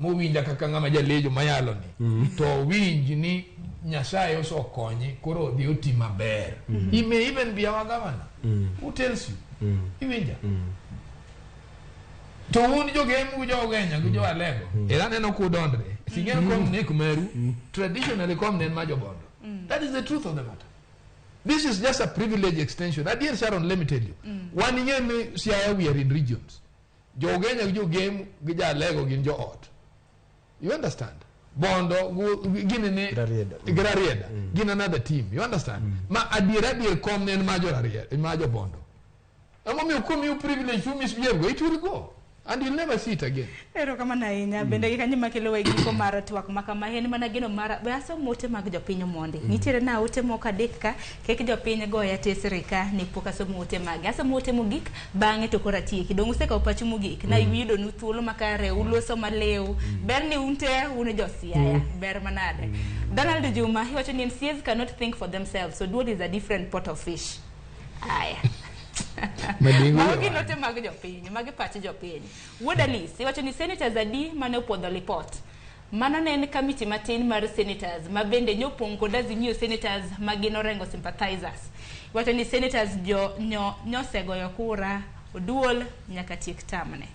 mowinja kaka ng'ama jalejo mayalo ni to winj ni Nyasaye osekonye koro odhi oti maber. He may even be our governor. Who tells you? Iwinja? To un jogem gi jo Ugenya gi jo Alego. Era aneno kudondre. Sing'en kom nek meru. Traditionally kom ne en mar jobondo. That is the truth of the matter. This is just a privilege extension. Adier Sharon, let me tell you. Wan ing'e ni Siaya we are in regions. Jo Ugenya gi jogem gi jo Alego gin jo ot. You understand? Bondo gini ni Rarieda. Rarieda. Gin another team. You understand? Ma adier adier kom ne en mar jo Rarieda, mar jo Bondo. Emomiyo komiu privilege to misbehave go, it will go. And you'll never see it again. Erokamano ahinya. Bende gi kanyo makelo e giko mar twak ma kama en mana geno mar be asom ote mag jopiny omondi. Nitiere na ote moko adek ka kik jopiny goya tesre ka ni pok asomo ote mage. Asomo ote mogik bang'e to koro atieki. Dong' usekawo pachu mogik. Na uyudo nu thuolo makare uloso maliw. Ber ni un te un jo Siaya. Ber manade. Donald Juma iwacho ni MCAs cannot think for themselves. So duol is a different pot of fish. Aya. Madingo Mago gin ote mag jopiny, magi pach jopiny. Wuod Alice, iwacho ni senators adi mane opuodho lipot? Mano ne en kamiti matin mar senators ma bende nyopong' kod Azimio senators ma gin Orengo sympathizers. Iwacho ni senators jo nyo nyosegoyo kura Oduol nyaka tiek tamne.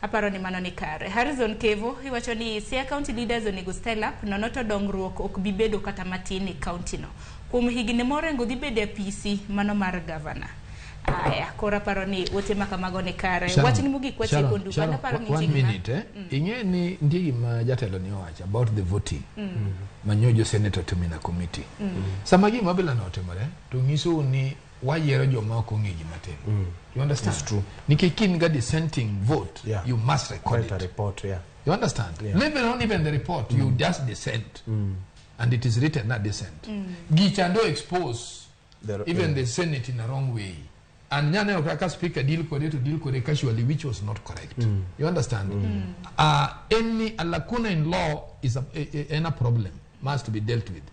Aparo ni mano ni kare. Harrison Kevo iwacho ni Siaya County leaders onego style up nono to dongruok ok bi bedo kata matin e county no. Kuom higni ma Orengo dhi bedo e apisi mano mar governor. Aya, koro aparo ni ote ma kamago ni kare. Sharon, Wachni mogik watieko Sharon, nduku. An Sharon, aparo ni one nitie gima- minute, eh? Ing'e ni nitie gima jatelo ni owacho about the voting Mm. manyo jo senator otimo in a committee. Sama gima bila no otimore to nyisou ni wayiero joma ok ong'e gima timo. You understand? It's true. Nikech ka in ga dissenting vote, you must record Write a it. report, yeah. You understand? Yeah. Leave alone even the report, you just dissent. And it is written not dissent. Gicha ndo expose even the Senate in a wrong way. And nyaneno kaka speaker deal kode to deal kode casually, which was not correct. You understand? Any a lacuna in law is a problem, must be dealt with.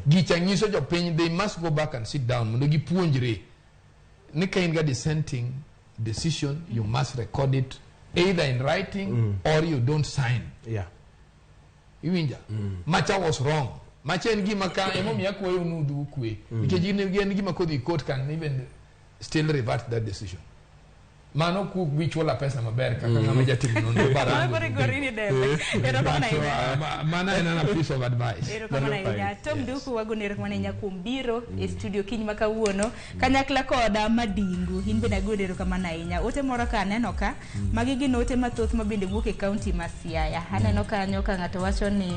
Gicha nyiso jopiny, they must go back and sit down mondo gipuonjre ni ka in ga dissenting decision, you must record it either in writing or you don't sign. Iwinja? Macha was wrong. Macha en gima ka emomiyo akwayo nu udhi ukwe. Nikech en gima kodhi court can even still revert that decision. Mano ku wichwola pesa maber kaka ng'ama jatim nonro Mago koro igorini debe. Erokamano But, ahinya. mano en a piece of advice. Erokamano ahinya. Tom Nduku wagoni erokamano ahinya kuom biro e studio kiny ma kawuono kanyakla koda Madingu. In bende agoni erokamano ahinya. Ote moro ka aneno ka, magi gin ote mathoth ma bende wuok e kaunti ma Siaya. Aneno kanyo ka ng'ato wacho ni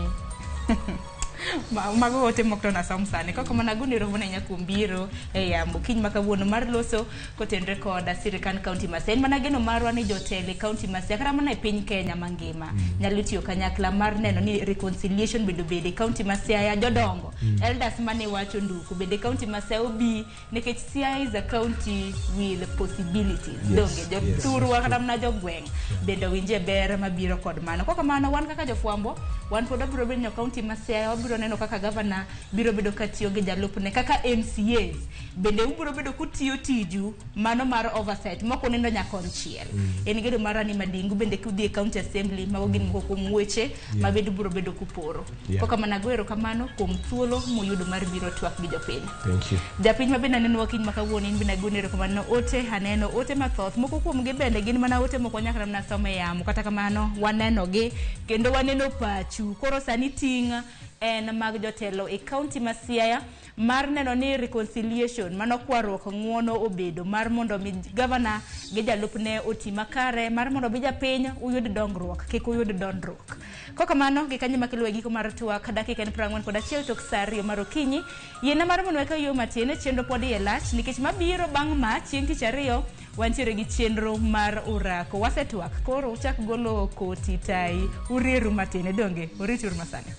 mago ote mok to nasom sani. Kok kamano agoni erokamano ahinya kuom biro e yamo kiny ma kawuono mar loso kotenre koda sirikand kaunti ma Siaya. En mana geno marwa ni jotelo e kaunti ma Siaya kata mana e piny Kenya mangima nyalo tiyo kanyakla mar neno ni reconciliation bende obedo e kaunti ma Siaya. Jodongo, elders mane wacho nduku bende kaunti ma Siaya obi nikech Siaya is a county with possibilities. Donge jothurwa kata mana jogweng' bende owinje ber mabiro kod mano. Kok kamano wan kaka jofwambo wan pod wabiro bedo kaunti ma Siaya, wabiro neno kaka gavana biro bedo katiyo gi jalupne kaka MCAs bende ubiro bedo kutiyo tiju mano mar oversight mok unindo nyakonchiel. En gedo mara ni Madingu bende kudhi e county assembly mago gin moko kuom weche ma bende ubiro bedo kuporo. Kok kamano ago erokamano kuom thuolo muyudo mar biro twak gi jopiny. Thank you. Japiny ma bende aneno kiny ma kawuono in bende agoni erokamano ote aneno ote mathoth moko kuomgi bende gin mana ote mok wanyal kata mana somo e yamo kata kamano waneno gi kendo waneno pachu koro sani ting' en mag jotelo e kaunti ma Siaya mar neno ni reconciliation mano kwaruok ng'uono obedo mar mondo mi gavana gi jalupne oti makare mar mondo mi japiny uyud dongruok kik uyud dondruok. Kok kamano gi kanyo makelo e giko mar twak dakika en 41 tok saa 2 mar okinyi. Yiena mar mondo weka yo matin chenro pod iye lach nikech mabiro bang' ma chieng' tich ariyo wantiere gi chenro mar orako. Wasetwak koro uchak golo koti tai urieru matin donge orituru masani.